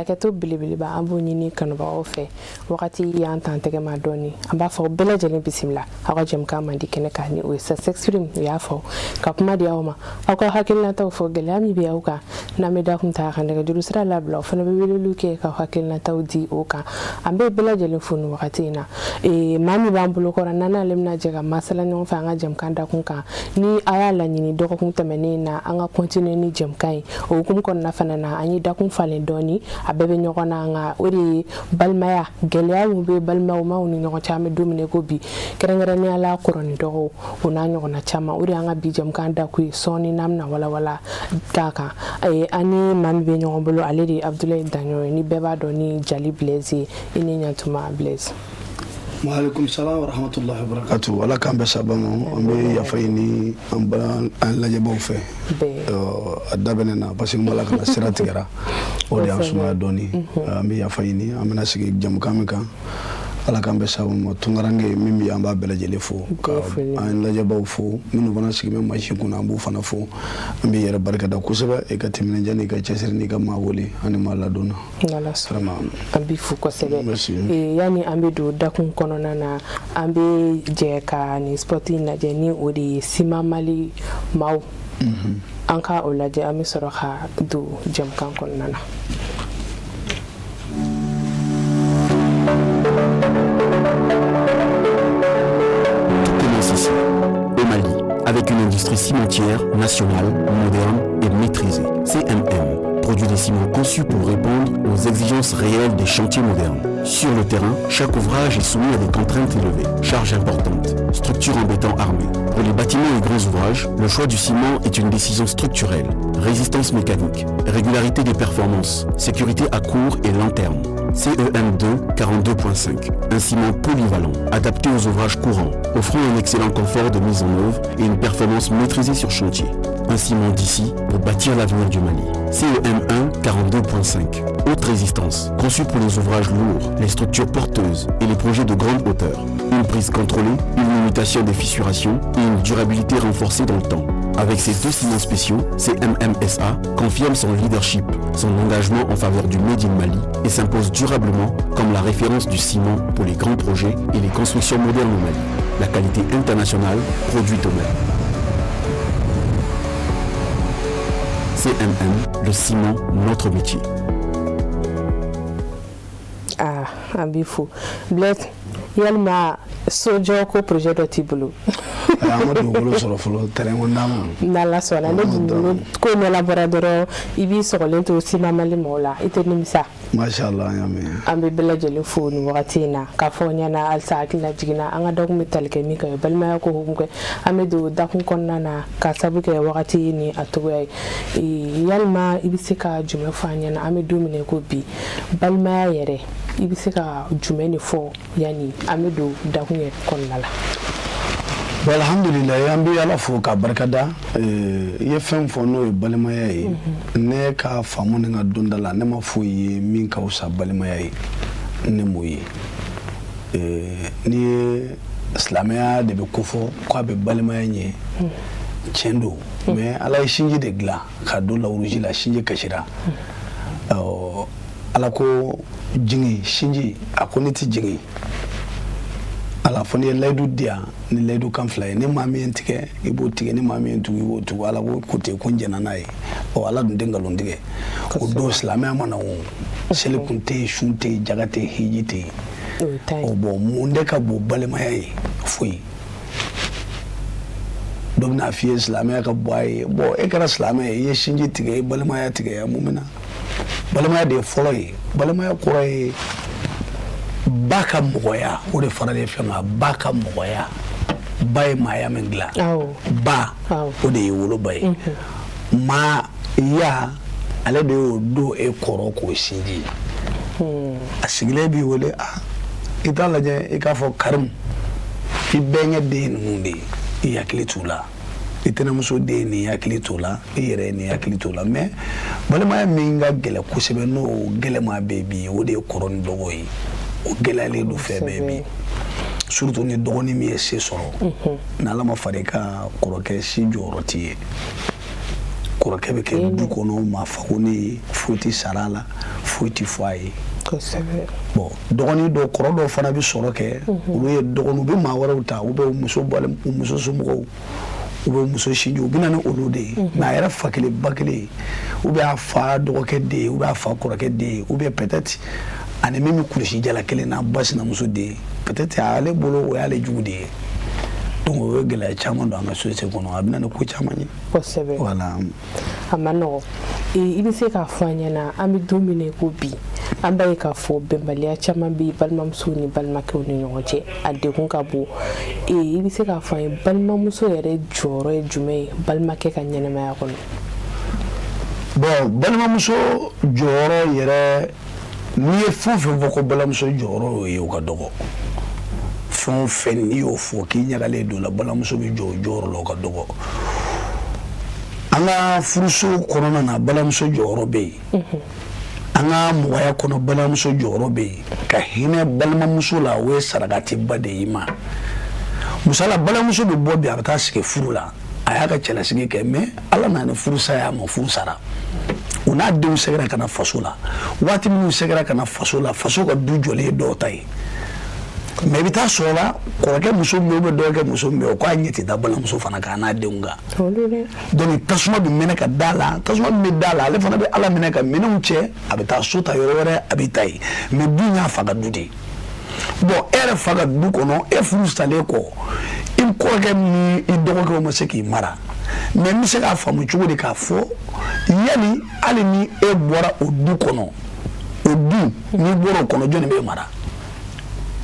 Hakɛto belebeleba an b'o ɲini kanubagaw fɛ, wagati y'an tan tɛgɛ ma dɔɔni. An b'a fɔ bɛɛ lajɛlen bisimila aw ka jɛmukan mandi kɛnɛ kan, ni o ye Ça s'exprime. U y'a fɔ ka kuma di aw ma, aw ka hakilinataw fɔ, gɛlɛya min bɛ aw kan. N'an bɛ dakun ta ka nɛgɛjuru sira labila, o fana bɛ weleliw kɛ ka hakilinataw di o kan. An bɛ bɛɛ lajɛlen fo nin wagati in na. Maa min b'an bolo kɔrɔ, n'an n'ale bɛna jɛ ka masala ɲɔgɔn fɛ an ka jɛmukan dakun kan, ni a y'a laɲini dɔgɔkun tɛmɛnen na an ka continuer ni jɛmukan ye, o hukumu kɔnɔna fana na, an ye dakun falen dɔɔni, a bɛɛ bɛ ɲɔgɔn na, nka o de ye balimaya gɛlɛya min bɛ balimaw maaw ni ɲɔgɔn cɛ an bɛ don min na i ko bi, kɛrɛnkɛrɛnnenya la kɔrɔ ni dɔgɔw, o n'a ɲɔgɔnna caman. O de y'an ka bi jɛmukan dakun ye. Sɔɔni n'an bɛna walawala k'a kan. An ni maa min bɛ ɲɔgɔn bolo, ale de ye Abudulayi Daɲɔ ye, ni bɛɛ b'a dɔn ni Jali Blaise ye. I ni ɲantuma, Blaise. Waaleykum salam wa rahmatullahi wa barakatuh. Ala k'an bɛɛ saba ma. An bɛ yafa ɲini an ba an lajɛbaw fɛ a daminɛ na, parce que n bala ka na, sira tigɛra, o de y'an sumaya dɔɔni. An bɛ yafa ɲini. An bɛna sigi jamukan min kan, Ala k'an bɛɛ saba ma. Tunkaranke min bɛ, an b'a bɛɛ lajɛlen fo, ka an lajɛbaw fo, minnu fana sigi bɛ mansin kunna, an b'u fana fo. An b'i yɛrɛ barikada kosɛbɛ, i ka timinandiya n'i ka cɛsiri n'i ka maa wele ani maa ladonna. N'Ala sɔnna, an b'i fo kosɛbɛ. Yanni an bɛ don dakun kɔnɔna na, an bɛ jɛ ka nin spot in lajɛ, ni o de ye Sima Mali maaw. An ka o lajɛ, an bɛ sɔrɔ ka don jɛmukan kɔnɔna na. Tout commence ici, au Mali, avec une industrie cimentière nationale, moderne et maîtrisée. CMM produit des ciments conçus pour répondre aux exigences réelles des chantiers modernes. Sur le terrain, chaque ouvrage est soumis à des contraintes élevées, charges importantes, structures en béton armé. Pour les bâtiments et grands ouvrages, le choix du ciment est une décision structurelle. Résistance mécanique, régularité des performances, sécurité à court et long terme. CEM2 42.5, un ciment polyvalent, adapté aux ouvrages courants, offrant un excellent confort de mise en œuvre et une performance maîtrisée sur chantier. Un ciment d'ici pour bâtir l'avenir du Mali. CEM1 42.5, haute résistance, conçu pour les ouvrages lourds, les structures porteuses et les projets de grande hauteur. Une prise contrôlée, une limitation des fissurations et une durabilité renforcée dans le temps. Avec ces deux ciments spéciaux, CMMSA confirme son leadership, son engagement en faveur du Made in Mali et s'impose durablement comme la référence du ciment pour les grands projets et les constructions modernes au Mali. La qualité internationale produite au Mali. CMM, le ciment, notre métier. Ah, an b'i fo, Blaise. Yalima sojɔ ko projet dɔ t'i bolo? An ma dugukolo sɔrɔ fɔlɔ, terrain ko d'an ma. N'Ala sɔnna, ne dugukolo ko ɲɛnabɔra dɔrɔn, i b'i sɔgɔlen to Sima Mali mɔgɔw la, i tɛ nimisa. Masha Allah, an y'a mɛn. An bɛ bɛɛ lajɛlen fo nin wagati in na k'a fɔ ɲɛna halisa, hakili la jiginna, an ka dakun bɛ tali kɛ min kan, balimaya ko hukumu kɛ. An bɛ don dakun kɔnɔna na ka sabu kɛ wagati ni a togoya ye. Yalima i bɛ se ka jumɛn fɔ an ɲɛna, an bɛ don min na i ko bi, balimaya yɛrɛ, i bɛ se ka jumɛn de fɔ yanni an bɛ don dakun yɛrɛ kɔnɔna la? Bon, alhamdulilayi, an bɛ Ala fo k'a barikada. I ye fɛn fɔ, n'o ye balimaya ye. Ne ka faamu ni n ka dɔnda la, ne ma foyi ye min ka fisa balimaya ye, ne m'o ye. N'i ye silamɛya de bɛ kofɔ k'a bɛ balimaya ɲɛ, tiɲɛ don, mais Ala ye sinji de dilan k'a don lawurusi la, sinji kasira. Ala ko jigin sinji, a ko ne tɛ jigin. Ala fɔ n'i ye layidu di yan ni layidu kan fila ye, ni maa min ye n tigɛ, i b'o tigɛ, ni maa min ye n tugu, i b'o tugu. Ala ko ko ten, ko n jɛnna n'a ye. Ɔ, Ala dun tɛ nkalon tigɛ. O don silamɛya ma na, o seli kun tɛ yen, sun tɛ yen, jaga tɛ yen, hiji tɛ yen. O bon, mun de ka bon balimaya ye? Foyi. Dɔ bɛna f'i ye silamɛya ka bɔ a ye. Bon, e kɛra silamɛ ye, i ye sinji tigɛ, i ye balimaya tigɛ, mun bɛ na? Balimaya de ye fɔlɔ ye. Balimaya kɔrɔ ye ba ka mɔgɔya, o de faralen fɛn kan. Ba ka mɔgɔya, ba ye maaya min dilan, ba o de ye woloba ye. Maa ya, ale de y'o don e kɔrɔ k'o sinji. A sigilen b'i wele, a i t'a lajɛ, i k'a fɔ Karimu, i bɛnkɛ den ninnu de ye, i hakili t'u la, i tɛnɛmuso den nin hakili t'o la, i yɛrɛ nin hakili t'o la. Mais balimaya min ka gɛlɛ kosɛbɛ, n'o gɛlɛma bɛ bi, o de ye kɔrɔ ni dɔgɔ ye. O gɛlɛyalen don fɛn bɛɛ bi, surtout ni dɔgɔnin min ye se sɔrɔ. N'Ala ma fara i ka kɔrɔkɛ si jɔyɔrɔ t'i ye. Kɔrɔkɛ bɛ kɛ du kɔnɔ maa fagonen ye, foyi tɛ sara a la, foyi. Foyi tɛ fɔ a ye. Bon, dɔgɔnin dɔw, kɔrɔ dɔw fana bɛ sɔrɔ kɛ, olu ye dɔgɔnin, u bɛ maa wɛrɛw ta, u bɛ muso, u muso somɔgɔw, u bɛ muso sinji, u bɛ na ni olu de ye. Mais a yɛrɛ fa kelen ba kelen, ou bien a fa dɔgɔkɛ den ye, ou bien a fa kɔrɔkɛ den ye, ou bien peut-être ani min bɛ kulusi jala kelen na, ba sinamuso den ye, peut-être ale bolo o y'ale jugu de ye. Donc o ye gɛlɛya caman don an ka société kɔnɔ, a bɛ na ni ko caman ye. Kosɛbɛ. Voilà. A ma nɔgɔ. I bɛ se k'a fɔ an ɲɛna, an bɛ don min na i ko bi, an b'a ye k'a fɔ bɛnbaliya caman bɛ balimamusow ni balimakɛw ni ɲɔgɔn cɛ, a degun ka bon. I bɛ se k'a fɔ an ye, balimamuso yɛrɛ jɔyɔrɔ ye jumɛn ye balimakɛ ka ɲɛnɛmaya kɔnɔ? Bon, balimamuso jɔyɔrɔ yɛrɛ, n'i ye fɛn o fɛn fɔ ko balimamuso jɔyɔrɔ y'o ye, o ka dɔgɔ. Fɛn o fɛn n'i y'o fɔ k'i ɲagalen don la, balimamuso bɛ jɔ o jɔyɔrɔ la, o ka dɔgɔ. An ka furuso kɔnɔna na, balimamuso jɔyɔrɔ bɛ yen. An ka mɔgɔya kɔnɔ, balimamuso jɔyɔrɔ bɛ yen. Ka hinɛ balimamuso la, o ye sarakatiba de y'i ma. Misala, balimamuso bɛ bɔ bi, a bɛ taa sigi furu la, a y'a ka cɛlasigi kɛ, mais Ala nana ni furusa ye, a ma furu sara. U n'a denw sɛgɛrɛ ka na faso la. Waati minnu sɛgɛrɛ ka na faso la, faso ka du jɔlen ye dɔw ta ye. Mais i bɛ taa sɔrɔ la, kɔrɔkɛ muso min bɛ, dɔgɔkɛ muso min bɛ, o k'a ɲɛ tɛ da balimamuso fana kan, a n'a denw kan. Donc tasuma bɛ mɛnɛ ka da la, tasuma min bɛ da la, ale fana bɛ Ala minɛ ka minɛnw cɛ, a bɛ taa so ta yɔrɔ wɛrɛ, a bɛ taa yen. Mais du y'a fa ka du de ye. Bon, e yɛrɛ fa ka du kɔnɔ, e furu salen kɔ, i kɔrɔkɛ ni i dɔgɔkɛw ma se k'i mara. Mais n bɛ se k'a faamu cogo di k'a fɔ yanni hali ni e bɔra o du kɔnɔ, o du n'i bɔra o kɔnɔ, jɔnni b'e mara?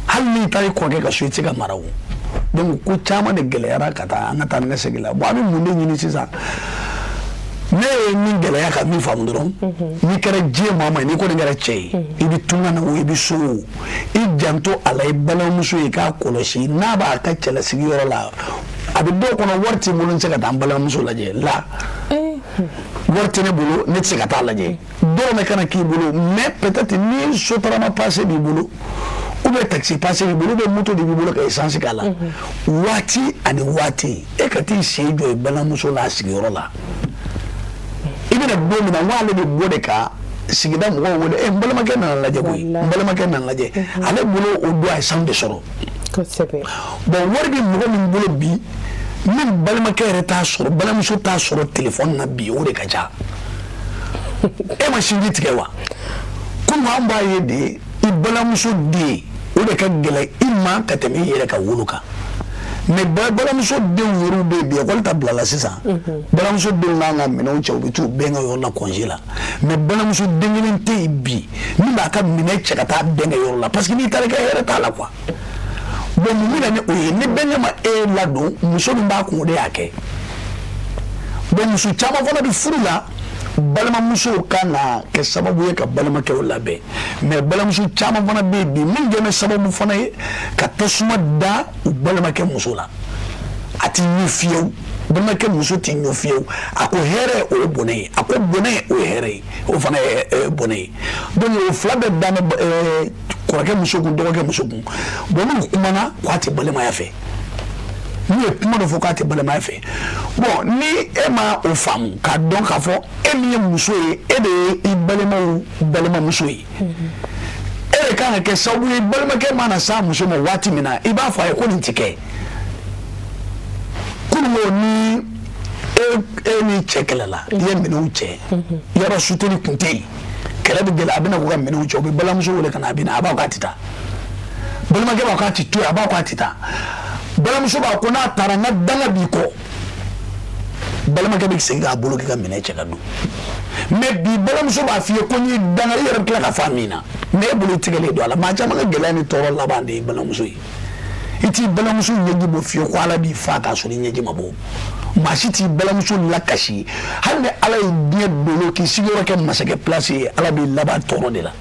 Hali n'i taara i kɔrɔkɛ ka so, i tɛ se ka mara o. Donc ko caman de gɛlɛyara ka taa, an ka taa ni ka segin la. Bon, an bɛ mun de ɲini sisan? Ne ye min gɛlɛya ka min faamu dɔrɔn, n'i kɛra diɲɛ maa o maa ye, n'i kɔni kɛra cɛ ye, i bɛ tunga na o, i bɛ so o, i janto a la, i balimamuso ye, k'a kɔlɔsi n'a b'a ka cɛlasigi yɔrɔ la. A bɛ dɔw kɔnɔ, wari t'i bolo, n tɛ se ka taa n balimamuso lajɛ la, wari tɛ ne bolo, ne tɛ se ka taa lajɛ. Dɔrɔmɛ kana k'i bolo, mais peut-être ni sotarama passe b'i bolo, ou bien taxi passe b'i bolo, ou bien moto de b'i bolo ka essence k'a la, waati ani waati, e ka t'i sen jɔ i balimamuso la a sigiyɔrɔ la. I bɛna don min na, n ko ale bɛ bɔ de ka sigida mɔgɔw wele: "E, n balimakɛ nana lajɛ koyi, n balimakɛ nana lajɛ." Ale bolo, o don a ye sanu de sɔrɔ. Bon, wari bɛ mɔgɔ min bolo bi, min balimakɛ yɛrɛ t'a sɔrɔ, balimamuso t'a sɔrɔ téléphone na bi, o de ka ca. E ma sinji tigɛ wa? Komi an b'a ye de, i balimamuso den, o de ka gɛlɛn i ma ka tɛmɛ i yɛrɛ ka wolo kan. Mais balimamuso denw yɛrɛw bɛ yen bi, ekɔli ta bilala sisan, balimamuso denw kan ka minɛnw cɛ, u bɛ t'u bɛnkɛ yɔrɔ la congé la. Mais balimamuso den kelen tɛ yen bi min b'a ka minɛn cɛ ka taa bɛnkɛ yɔrɔ la, parce que n'i taara i ka hɛrɛ t'a la quoi. Bon, mun bɛ na ni o ye? Ni bɛnkɛ ma e ladon, muso min b'a kun, o de y'a kɛ. Bon, muso caman fana bɛ furu la, balimamusow kan ka kɛ sababu ye ka balimakɛw labɛn. Mais balimamuso caman fana bɛ yen bi, min kɛ bɛ sababu fana ye ka tasuma da u balimakɛ muso la, a ti ɲɛ fiyewu, balimakɛ muso ti ɲɛ fiyewu. A ko hɛrɛ, o ye bɔnɛ ye, a ko bɔnɛ, o ye hɛrɛ ye, o fana ye bɔnɛ ye. Donc o fila bɛɛ dan bɛ kɔrɔkɛ muso kun, dɔgɔkɛ muso kun. Bon, n'u kumana k'a tɛ balimaya fɛ, n'u ye kuma dɔ fɔ k'a tɛ balimaya fɛ, bon, ni e ma o faamu k'a dɔn k'a fɔ e min ye muso ye, e de ye i balimaw balimamuso ye, e de kan ka kɛ sababu ye, balimakɛ mana s'a muso ma waati min na, i b'a fɔ a ye ko nin ti kɛ. Kununko ni e ni cɛ kɛlɛla, i ye minɛnw cɛ, yɔrɔ suteli kun tɛ yen, kɛlɛ bɛ gɛlɛya, a bɛna k'u ka minɛnw cɛ, u bɛ balimamuso wele ka na, a bɛ na, a b'a fɔ k'a tɛ taa, balimakɛ b'a fɔ k'a tɛ to yen, a b'a fɔ k'a tɛ taa, balimamuso b'a ko n'a taara n ka danga b'i kɔ, balimakɛ bɛ segin k'a bolo k'i ka minɛn cɛ ka don. Mais bi, balimamuso b'a f'i ye ko n'i danga, i yɛrɛ bɛ tila ka fɔ a min na, mais e bolo i tigɛlen don a la. Maa caman ka gɛlɛya ni tɔɔrɔ laban de ye balimamuso ye. I t'i balimamuso ɲɛji bɔ fiyewu ko Ala b'i fa k'a sɔrɔ i ɲɛji ma bɔ. Maa si t'i balimamuso lakasi. Hali ni Ala ye diɲɛ dolo k'i sigiyɔrɔ kɛ masakɛ place ye, Ala b'i laban tɔɔrɔ de la.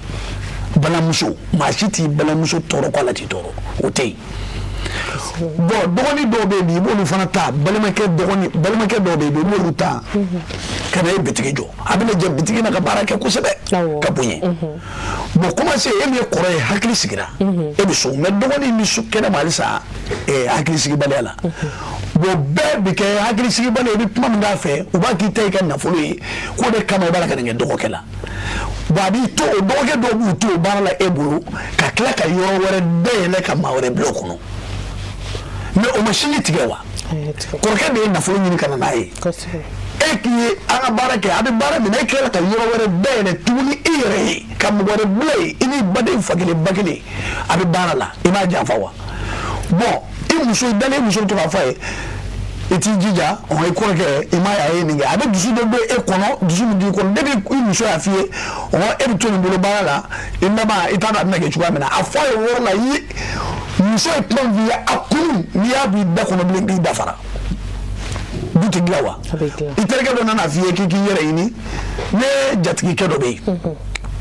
Balimamuso, maa si t'i balimamuso tɔɔrɔ ko Ala t'i tɔɔrɔ, o tɛ yen. Bon, dɔgɔnin dɔw bɛ yen bi, i b'olu fana ta, balimakɛ dɔgɔnin, balimakɛ dɔw bɛ yen bi, i b'olu ta ka na e bitigi jɔ, a bɛna jɛ bitigi na ka baara kɛ kosɛbɛ ka bonya. Bon, commencé e min ye kɔrɔ ye, hakili sigira, e bɛ so, mais dɔgɔnin bɛ so kɛnɛ ma halisa, hakili sigibaliya la. Bon, bɛɛ bɛ kɛ hakili sigibaliya, i bɛ kuma min k'a fɛ, u b'a k'i ta i ka nafolo ye, k'o de kama i b'a la ka nin kɛ dɔgɔkɛ la. Bon, a b'i to o dɔgɔkɛ dɔw b'u to o baara la e bolo, ka tila ka yɔrɔ wɛrɛ dayɛlɛ ka maa wɛrɛ bila o kɔnɔ. Mais o ma sinji tigɛ wa? Kɔrɔkɛ de ye nafolo ɲini ka na n'a ye. E k'i ye an ka baara kɛ, a bɛ baara min na, e tilala ka yɔrɔ wɛrɛ dayɛlɛ tuguni i yɛrɛ ye, ka mɔgɔ wɛrɛ bila yen, i n'i baden fa kelen ba kelen a bɛ baara la, i m'a janfa wa? Bon, i muso i dalen, i muso bɛ to k'a fɔ a ye: i t'i jija, i kɔrɔkɛ, i m'a ye a ye nin kɛ. A bɛ dusu dɔ don e kɔnɔ, dusu min b'i kɔnɔ depuis i muso y'a f'i ye e bɛ to nin bolo baara la, i laban i t'a dɔn a bɛna kɛ cogoya min na. A fɔ a ye o yɔrɔ la, i muso ye kuma min f'i ye, a kun n'i y'a b'i da kɔnɔ bilen, k'i dafara, du tɛ dilan wa? I terikɛ dɔ nana f'i ye k'i k'i yɛrɛ ɲini. Ne jatigikɛ dɔ bɛ yen,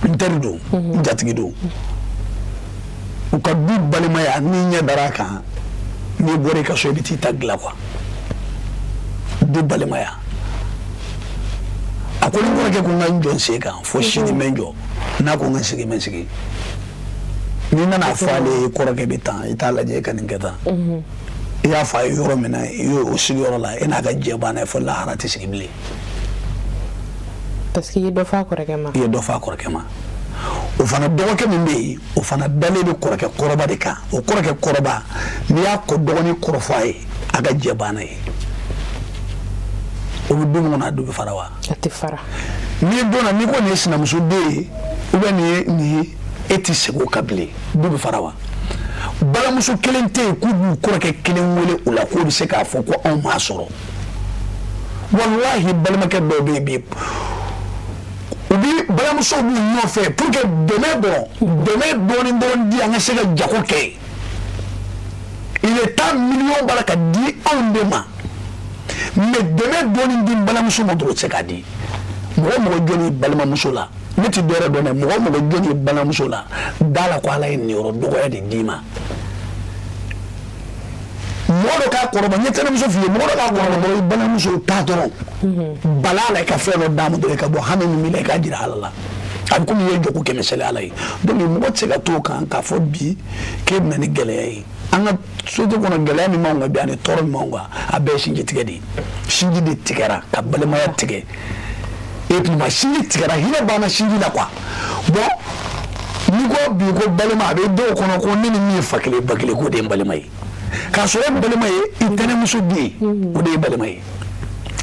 n teri don, n jatigi don. U ka du balimaya, n'i ɲɛ dara a kan, n'i bɔra i ka so, i bɛ t'i ta dilan quoi. Du balimaya, a ko ni kɔrɔkɛ ko n ka n jɔ n sen kan, fo sini n bɛ n jɔ, n'a ko n ka n sigi, n bɛ n sigi. N'i nana fɔ ale ye kɔrɔkɛ bɛ tan, i t'a lajɛ, i ka nin kɛ tan. I y'a fɔ a ye yɔrɔ min na, i y'o sigiyɔrɔ la, e n'a ka jɛ banna ye, fo lahara tɛ sigi bilen. Parce que i ye dɔ fɔ a kɔrɔkɛ ma. I ye dɔ fɔ a kɔrɔkɛ ma. O fana dɔgɔkɛ min bɛ yen, o fana dalen bɛ kɔrɔkɛ kɔrɔba de kan. O kɔrɔkɛ kɔrɔba, n'i y'a kɔ dɔgɔnin kɔrɔfɔ a ye, a ka jɛ banna ye. O bɛ du min kɔnɔ, a du bɛ fara wa? A tɛ fara. N'i donna, n'i ko nin ye sinamuso den ye ou bien nin ye nin ye, e tɛ segin o kan bilen, du bɛ fara wa? Balimamuso kelen tɛ yen k'u b'u kɔrɔkɛ kelen wele o la k'o bɛ se k'a fɔ ko anw m'a sɔrɔ. Walahi, balimakɛ dɔw bɛ yen bi, u bi balimamusow b'u nɔfɛ pour que dɛmɛ dɔrɔn, dɛmɛ dɔɔni dɔrɔn di, an ka se ka jago kɛ. Il est temps, miliyɔn b'a la ka di anw de ma, mais dɛmɛ dɔɔni di balimamuso ma dɔrɔn, o tɛ se k'a di. Mɔgɔ mɔgɔ jɔn y'i balimamuso la, ne ti dɔ wɛrɛ dɔn dɛ, mɔgɔ mɔgɔ jɔn y'i balimamuso la, da la ko Ala ye niyɔrɔ dɔgɔya de d'i ma. Mɔgɔ dɔ k'a kɔrɔbɔ, n ye tɛnɛmuso f'i ye, mɔgɔ dɔ k'a kɔrɔbɔ dɔrɔn, i balimamuso ta dɔrɔn bala la, i ka fɛn dɔ d'a ma dɔrɔn, i ka bɔ hami min b'i la, i k'a jira Ala la. A bɛ komi i ye jɔko 100 seli Ala ye. Donc mɔgɔ tɛ se ka t'o kan k'a fɔ bi k'e bɛ na ni gɛlɛya ye an ka société kɔnɔ. Gɛlɛya min b'anw kan bi ani tɔɔrɔ min b'anw kan, a bɛɛ ye sinji tigɛ de ye. Sinji de tigɛra ka balimaya tigɛ. Et puis ma sinji tigɛra, hinɛ banna sinji la quoi. Bon, n'i ko bi ko balima, a bɛ dɔw kɔnɔ ko ne ni min ye fa kelen ba kelen, k'o de ye n balima ye, k'a sɔrɔ e balima ye i tɛnɛmuso den, o de ye balima ye.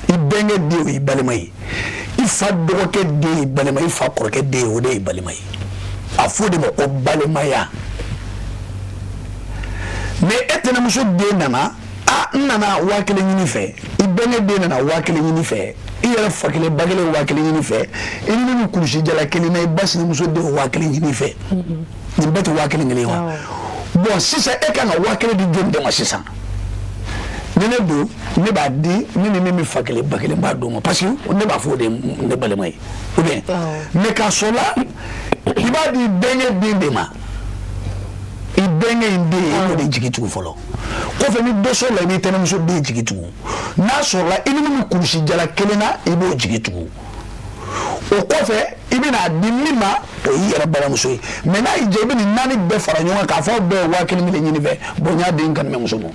I bɛnkɛ den, o y'i balima ye. I fa dɔgɔkɛ den y'i balima, i fa kɔrɔkɛ den, o de y'i balima ye. A fɔ o de ma ko balimaya. Mais e tɛnɛmuso den nana, a n nana 1000 ɲini fɛ, i bɛnkɛ den nana 1000 ɲini fɛ, i yɛrɛ fa kelen ba kelen 1000 ɲini fɛ, i ni min kulusi jala kelen na, i ba sinamuso den 1000 ɲini fɛ, nin bɛɛ tɛ 1000 kelen wa? Bon, sisan e kan ka 1000 di jɔn de ma sisan? Ni ne don, ne b'a di ne ni min bɛ fa kelen ba kelen b'a d'o ma, parce que ne b'a fɔ o de ye ne balima ye, ou bien? Mais k'a sɔrɔ la, i b'a di bɛnkɛ den de ma. I bɛnkɛ in den, e b'o de jigi tugu fɔlɔ. Kɔfɛ, ni dɔ sɔrɔla, i b'i tɛnɛmuso den jigi tugu. N'a sɔrɔla i ni min bɛ kulusi jala kelen na, i b'o jigi tugu. O kɔfɛ, i bɛna di min ma, o y'i yɛrɛ balimamuso ye. Mais n'a y'i diya, i bɛ nin naani bɛɛ fara ɲɔgɔn kan k'a fɔ aw bɛɛ ye 1000 kelen ɲini fɛ. Bon, n y'a di n kanumɛmuso ma.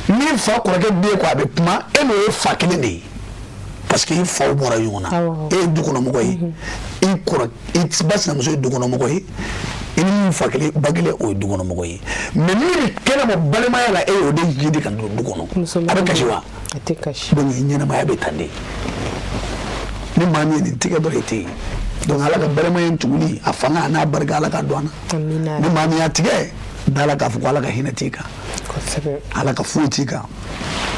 Ni fa kɔrɔkɛ den ko a bɛ kuma, e n'o ye fa kelen de ye, parce que i faw bɔra ɲɔgɔn na. E ye dukɔnɔmɔgɔ ye, i kɔrɔ, i ba sinamuso ye dukɔnɔmɔgɔ ye, i ni min fa kelen ba kelen, o ye dukɔnɔmɔgɔ ye. Mais min bɛ kɛnɛma balimaya la, e y'o de jidi ka don du kɔnɔ, a bɛ kasi wa? A tɛ kasi. Donc ɲɛnamaya bɛ tan de. Ni maa min ye nin tigɛ dɔrɔn, i tɛ yen. Donc Ala ka balimaya in tuguli, a fanga a n'a barika, Ala ka don an na. Ni maa min y'a tigɛ, da la k'a fɔ ko Ala ka hinɛ t'i kan, Ala ka foyi t'i kan.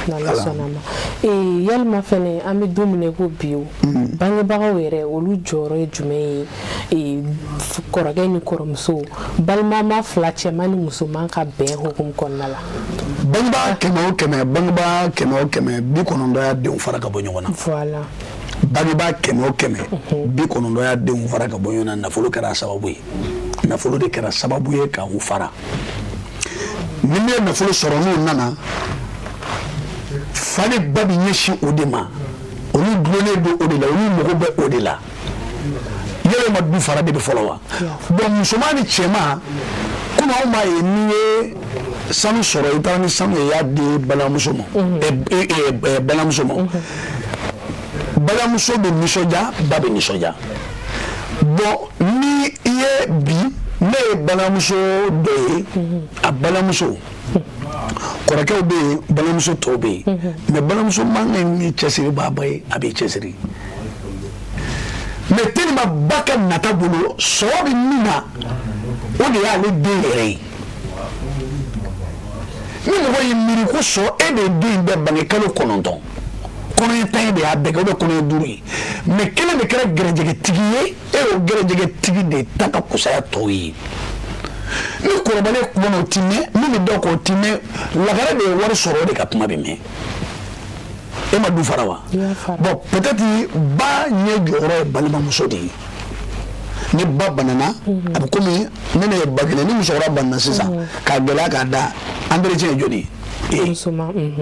N'Ala sɔnna ma. Yalima fɛnɛ, an bɛ don min na i ko bi, o bangebagaw yɛrɛ, olu jɔyɔrɔ ye jumɛn ye kɔrɔkɛ ni kɔrɔmuso, balimama fila, cɛman ni musoman ka bɛn hukumu kɔnɔna la? Bangebaa 100 o 100, bangebaa 100 o 100, 90 y'a denw fara ka bɔ ɲɔgɔn na. Bangebaa 100 o 100, 90 y'a denw fara ka bɔ ɲɔgɔn na. Nafolo kɛra a sababu ye, nafolo de kɛra sababu ye ka u fara. Ni min ye nafolo sɔrɔ, n'o nana, fa ni ba bɛ ɲɛsin o de ma, olu dulonnen don o de la, olu mago bɛ o de la. Yɛlɛ ma du fara de bɛ fɔlɔ wa? Bon, musoman ni cɛman, komi anw b'a ye, n'i ye sanu sɔrɔ, i taara ni sanu ye, i y'a di balimamuso ma, balimamuso ma, balimamuso bɛ nisɔndiya, ba bɛ nisɔndiya. Bon, ni i ye bi, ne ye balimamuso dɔ ye, a balimamuso kɔrɔkɛw bɛ yen, balimamuso tɔw bɛ yen, mais balimamuso man kan ni cɛsiri b'a ba ye, a b'i cɛsiri. Mais tellement ba ka nata bolo, sɔrɔ bɛ min na, o de y'ale den yɛrɛ ye. Ni mɔgɔ y'i miiri ko sɔrɔ, e de ye den in bɛɛ bange kalo 9, kɔnɔɲɛ 10 de y'a bɛɛ kɛ, o bɛ kɔnɔɲɛ 5 ye, mais kelen de kɛra gɛrɛjɛgɛtigi ye, e y'o gɛrɛjɛgɛtigi de ta ka kusaya tɔw ye. Ni kɔrɔbalen kuma na, o ti mɛn, min bɛ dɔw kɔ, o ti mɛn. Lagare de ye wari sɔrɔ, o de ka kuma bɛ mɛn. E ma du fara wa? Bon, peut-être ba ɲɛ jɔyɔrɔ ye balimamuso de ye. Ni ba banana, a bɛ komi ne ye ba kelen. Ni musokɔrɔba banana sisan k'a gɛlɛya k'a da, entretien ye jɔni ye?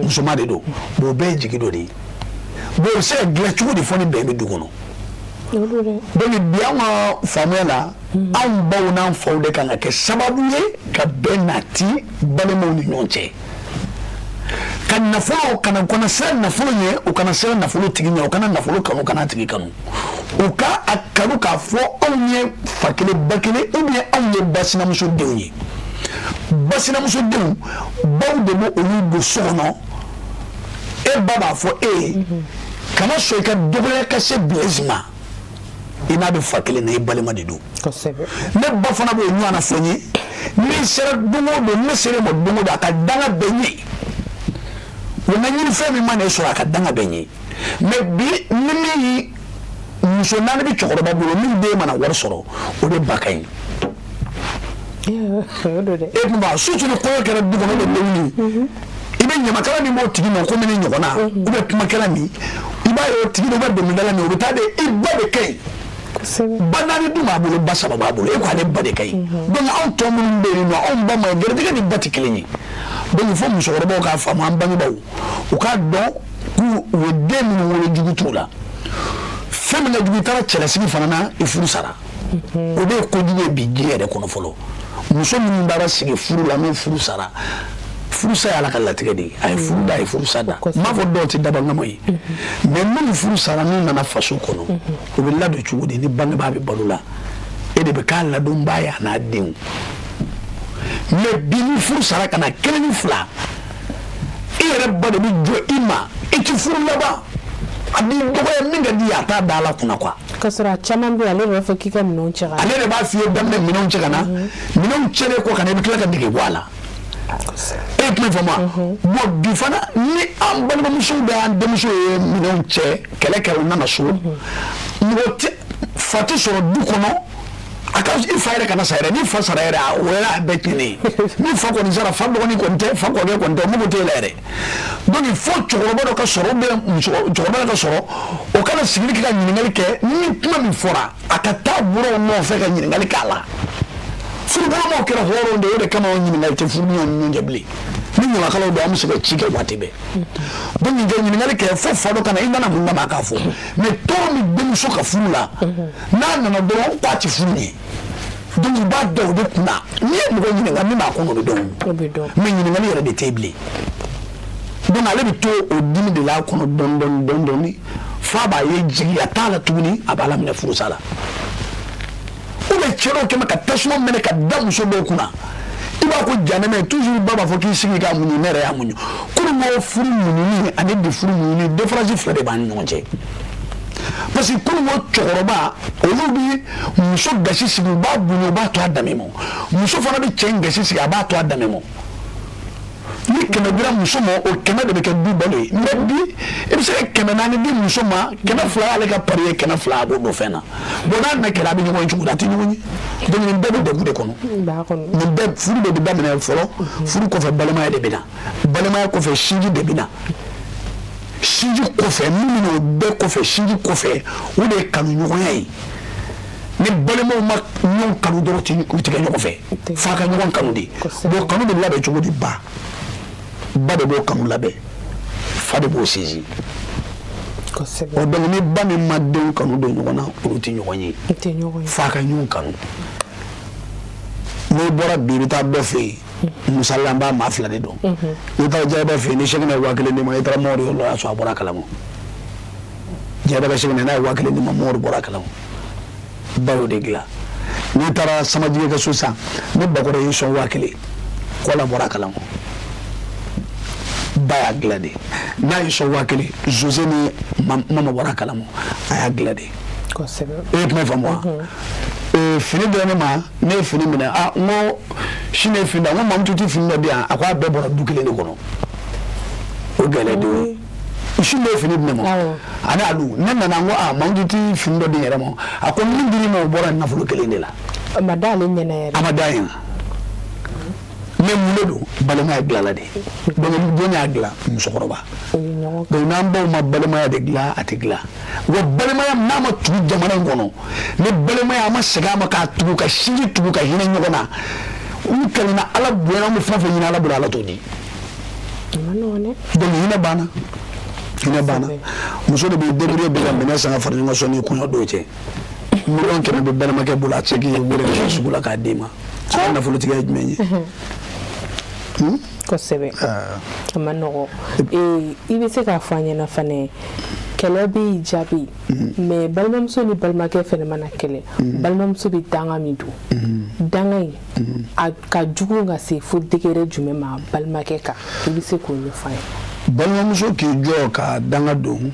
Musoman de don. Bon, o bɛɛ ye jigi dɔ de ye. Bon, o bɛ se ka dilan cogo di fɔ ni bɛn bɛ du kɔnɔ? Donc bi, an ka faamuya la, anw baw n'an faw de kan ka kɛ sababu ye ka bɛn nati balimaw ni ɲɔgɔn cɛ, ka nafolo kana siran nafolo ɲɛ, u kana siran nafolo tigi ɲɛ, u kana nafolo kanu, u kana tigi kanu, u ka a kanu k'a fɔ anw ye fa kelen ba kelen, ou bien anw ye ba sinamuso denw ye. Ba sinamuso denw, baw de b'o olu don so kɔnɔ. E ba b'a fɔ e ye, kana sɔn i ka dɔgɔya ka se Blaise ma, i n'a bɛ fa kelen na, i balima de don. Ne ba fana b'o ɲɔgɔn na fɔ n ye, n'i sera don o don, ne sera ma don o don, a ka danga bɛ n ye. O na ɲini fɛn min ma na e sɔrɔ, a ka danga bɛ n ye. Mais bi, ni min muso naani bɛ cɛkɔrɔba bolo, min den mana wari sɔrɔ, o de ba ka ɲi. E tun b'a surtout ni kɔɲɔ kɛra du kɔnɔ, o de bɛ wuli. I bɛ ɲamakala min b'o tigi ma, komi ne ɲɔgɔnna, ou bien kumakɛla min, i b'a ye o tigi de bɛ dɔnkilidala min, o bɛ taa de, i ba de ka ɲi. Ba naani dun b'a bolo, ba saba b'a bolo, e ko ale ba de ka ɲi. Donc anw tɔ minnu bɛ yen nɔ, anw ba ma ɲi, gɛrɛjɛgɛ ni ba tɛ kelen ye. Donc fo musokɔrɔbaw k'a faamu, an bangebaaw u k'a dɔn k'u u ye den minnu wolo, jugu t'u la. Fɛn min ka jugu, i taara cɛlasigi fana na, i furu sara, o de ye kojugu ye bi diɲɛ yɛrɛ kɔnɔ fɔlɔ. Muso minnu taara sigi furu la, n'o furu sara, furusa ye Ala ka latigɛ de ye. A ye furu da, a ye furusa da. N m'a fɔ dɔw tɛ dabangama ye, mais minnu furu sara, n'u nana faso kɔnɔ, u bɛ ladon cogo di? Ni bangebaa bɛ balo la, e de bɛ k'a ladonbaa ye, a n'a denw. Mais bi, ni furu sara ka na kelen ni fila, i yɛrɛ ba de bɛ jɔ i ma, i ti furu laban, a b'i dɔgɔya min ka di ye, a t'a da Ala kunna quoi. K'a sɔrɔ a caman bɛ yen, ale de b'a fɔ k'i ka minɛnw cɛ ka na. Ale de b'a f'i ye daminɛ, minɛnw cɛ ka na. Minɛnw cɛlen kɔ ka na, i bɛ tila ka nege bɔ a la. E ye kuma faamu wa? Bon, bi fana, ni an balimamusow bɛ an denmuso ye minɛnw cɛ, kɛlɛ kɛra, u nana so, mɔgɔ tɛ, fa tɛ sɔrɔ du kɔnɔ. A ka i fa yɛrɛ kana sa yɛrɛ, ni fa sara yɛrɛ, o yɛrɛ a bɛɛ tiɲɛnen ye. Ni fa kɔni sara, fa dɔgɔnin kɔni tɛ, fa kɔrɔkɛ kɔni tɛ, o mago t'e la yɛrɛ. Donc il faut cɛkɔrɔba dɔ ka sɔrɔ, ou bien muso cɛkɔrɔba dɔ ka sɔrɔ, o kana sigili kɛ ka ɲininkali kɛ. Ni kuma min fɔra, a ka taa buranw nɔfɛ ka ɲininkali k'a la. Furubolomaaw kɛra hɔrɔnw de ye, o de kama o ɲininkali tɛ furu ni ɲɔgɔn cɛ bilen. Ni ɲamakalaw don, an bɛ se ka ci kɛ waati bɛɛ. Donc ka ɲininkali kɛ fo fa dɔ ka na, i nana mun kama, a k'a fɔ. Mais tɔɔrɔ min denmuso ka furu la, n'a nana dɔrɔn k'a ti furu ɲɛ, donc u b'a da o de kunna. N'i ye mɔgɔ ɲininka, min b'a kɔnɔ, o bɛ dɔn. Mais ɲininkali yɛrɛ de tɛ yen bilen. Donc ale bɛ to o dimi de la kɔnɔ dɔɔni dɔɔni dɔɔni dɔɔni, f'a b'a ye jigiya t'a la tuguni, a b'a laminɛ furusa la. Ou bien cɛ dɔw kɛmɛ ka tasuma mɛnɛ ka da muso dɔw kunna, i b'a ko janɛmɛ. Toujours ba b'a fɔ k'i sigi k'a muɲu, ne yɛrɛ y'a muɲu. Kunun ko furu muɲuni ani bi furu muɲuni, différence fila de b'an ni ɲɔgɔn cɛ. Parce que kunun ko cɛkɔrɔba, olu bi muso gasi sigi, u b'a bonya, u b'a to a danbe ma. Muso fana bɛ cɛ in gasi sigi, a b'a to a danbe ma. Ni 100 dira muso ma, o 100 de bɛ kɛ du balo ye. Mais bi, i bɛ se ka 400 di muso ma, 200 y'ale ka pari ye, 200 a b'o don fɛn na. Bon, n'a na kɛra, a bɛ ɲɔgɔn ye cogo di? A tɛ ɲɔgɔn ye. Donc nin bɛɛ bɛ degun de kɔnɔ. Nin bɛɛ, furu de bɛ daminɛ fɔlɔ. Furu kɔfɛ, balimaya de bɛ na. Balimaya kɔfɛ, sinji de bɛ na. Sinji kɔfɛ, min bɛ na o bɛɛ kɔfɛ, sinji kɔfɛ, o de ye kanuɲɔgɔnya ye. Ni balimaw ma ɲɔgɔn kanu dɔrɔn, u tɛ kɛ ɲɔgɔn fɛ. F'a ka ɲɔgɔn kanu de. Bon, kanu bɛ labɛn cogo di? Ba de b'o kanu labɛn, fa de b'o sinsin. O donc ni ba min ma denw kanu don ɲɔgɔn na, olu tɛ ɲɔgɔn ye. F'a ka ɲɔgɔn kanu. N'i bɔra bi, i bɛ taa dɔ fɛ yen, misali la, an b'a maa fila de dɔn. N'i taara Jɛgɛba fɛ yen, ni Sɛkinɛ ye 1000 d'i ma, i taara Mɔri yɔrɔ la, o y'a sɔrɔ a bɔra a kalama. Jɛgɛba ka Sɛkinɛ, n'a ye 1000 d'i ma, Mɔri bɔra a kalama. Ba y'o de dilan. N'i taara Samajigɛ ka so sisan, ni Bakɔrɔ y'i sɔn 1000, kɔla bɔra a kalama, ba y'a dilan de. N'a y'i sɔn 1000, Jose ni mama bɔra a kalama, a y'a dilan de. E ye kuma faamu wa? Fini dira ne ma, ne ye fini minɛ. A n ko sini ye fini da, n ko Mamutu tɛ fini dɔ di yan. A ko a bɛɛ bɔra du kelen de kɔnɔ. O gɛlɛya de ye. Sini ye fini di ne ma ani alu. Ne nana, n ko a Mamutu tɛ fini dɔ di n yɛrɛ ma. A ko min dir'i ma, o bɔra nafolo kelen de la. A ma d'ale ɲɛna yɛrɛ. A ma d'a ɲɛna. Mais mun de don? Balimaya dilanla de. Donc jɔn y'a dilan? Musokɔrɔba. Donc n'an baw ma balimaya de dilan, a tɛ dilan. Wa balimaya n'a ma tugu jamana in kɔnɔ, ni balimaya a ma segin a ma k'a tugu, ka sinji tugu, ka hinɛ ɲɔgɔn na, u kɛlɛna, Ala bonyana, an bɛ fɛn fɛn ɲini Ala bolo, Ala t'o di. Donc hinɛ banna, hinɛ banna. Muso de b'i débrouiller bi ka minɛn san ka fara ɲɔgɔn kan sɔnni kɔɲɔ don cɛ. 100 000 000 bɛ balimakɛ bolo, a tɛ se k'i wele ka taa sugu la k'a d'i ma. A ka nafolotigiya ye jumɛn ye? Kosɛbɛ, a ma nɔgɔ. I bɛ se k'a fɔ an ɲɛna fana, kɛlɛ bɛ yen, ja bɛ yen, mais balimamuso ni balimakɛ fɛnɛ mana kɛlɛ, balimamuso bɛ danga min don, danga in a ka jugu ka se fo degré jumɛn ma balimakɛ kan? I bɛ se k'o ɲɛfɔ an ye? Balimamuso k'i jɔ ka danga don,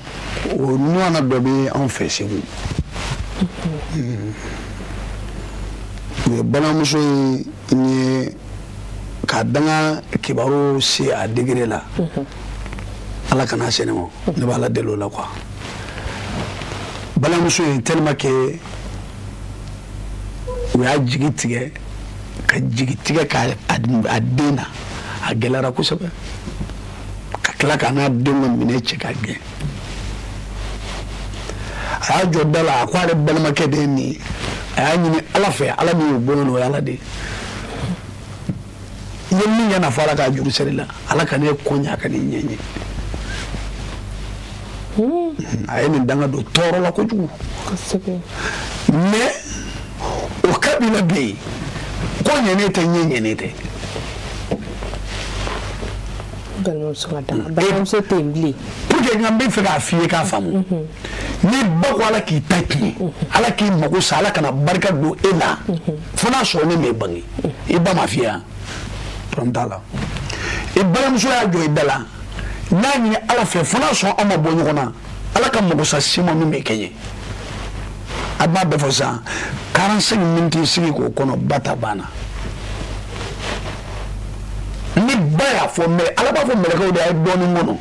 o ɲɔgɔnna dɔ bɛ anw fɛ Segu. U ye balimamuso in ye ka danga kibaru se a degré la. Ala kana se ne ma, ne b'a la deli o la quoi. Balimamuso in, tellement que u y'a jigi tigɛ ka jigi tigɛ ka a den na, a gɛlɛyara kosɛbɛ, ka tila ka n'a den ka minɛ cɛ ka gɛn. A y'a jɔ da la, a ko ale balimakɛ de ye nin ye. A y'a ɲini Ala fɛ, Ala min y'o bonya, o ye Ala de ye. I ye min kɛ na fɔ, Ala k'a juru seri la, Ala ka ne kɔ ɲɛ, a ka ne ɲɛ ɲɛ. A ye nin danga don tɔɔrɔ la kojugu. Mais o kabila bɛ yen, ko ɲɛnen tɛ, ɲɛ ɲɛnen tɛ. Balimamuso ka danga, balimamuso tɛ yen bilen. Pour que n bɛ fɛ k'a f'i ye k'a faamu, ni ba ko Ala k'i ta tiɲɛ, Ala k'i mago sa, Ala kana barika don e la, fo n'a sɔrɔ ne m'e bange. I ba ma f'i ye yan, problème t'a la. I balimamuso y'a jɔ i da la, n'a ɲini Ala fɛ, fo n'a sɔrɔ aw ma bɔ ɲɔgɔn na, Ala ka mago sa si ma min bɛ kɛ ɲɛ. A b'a bɛɛ fɔ sisan, 45 minutes sigi k'o kɔnɔ, ba ta banna. Ni ba y'a fɔ, mais Ala b'a fɔ mɛlɛkɛw de a ye dɔɔnin kɔnɔ,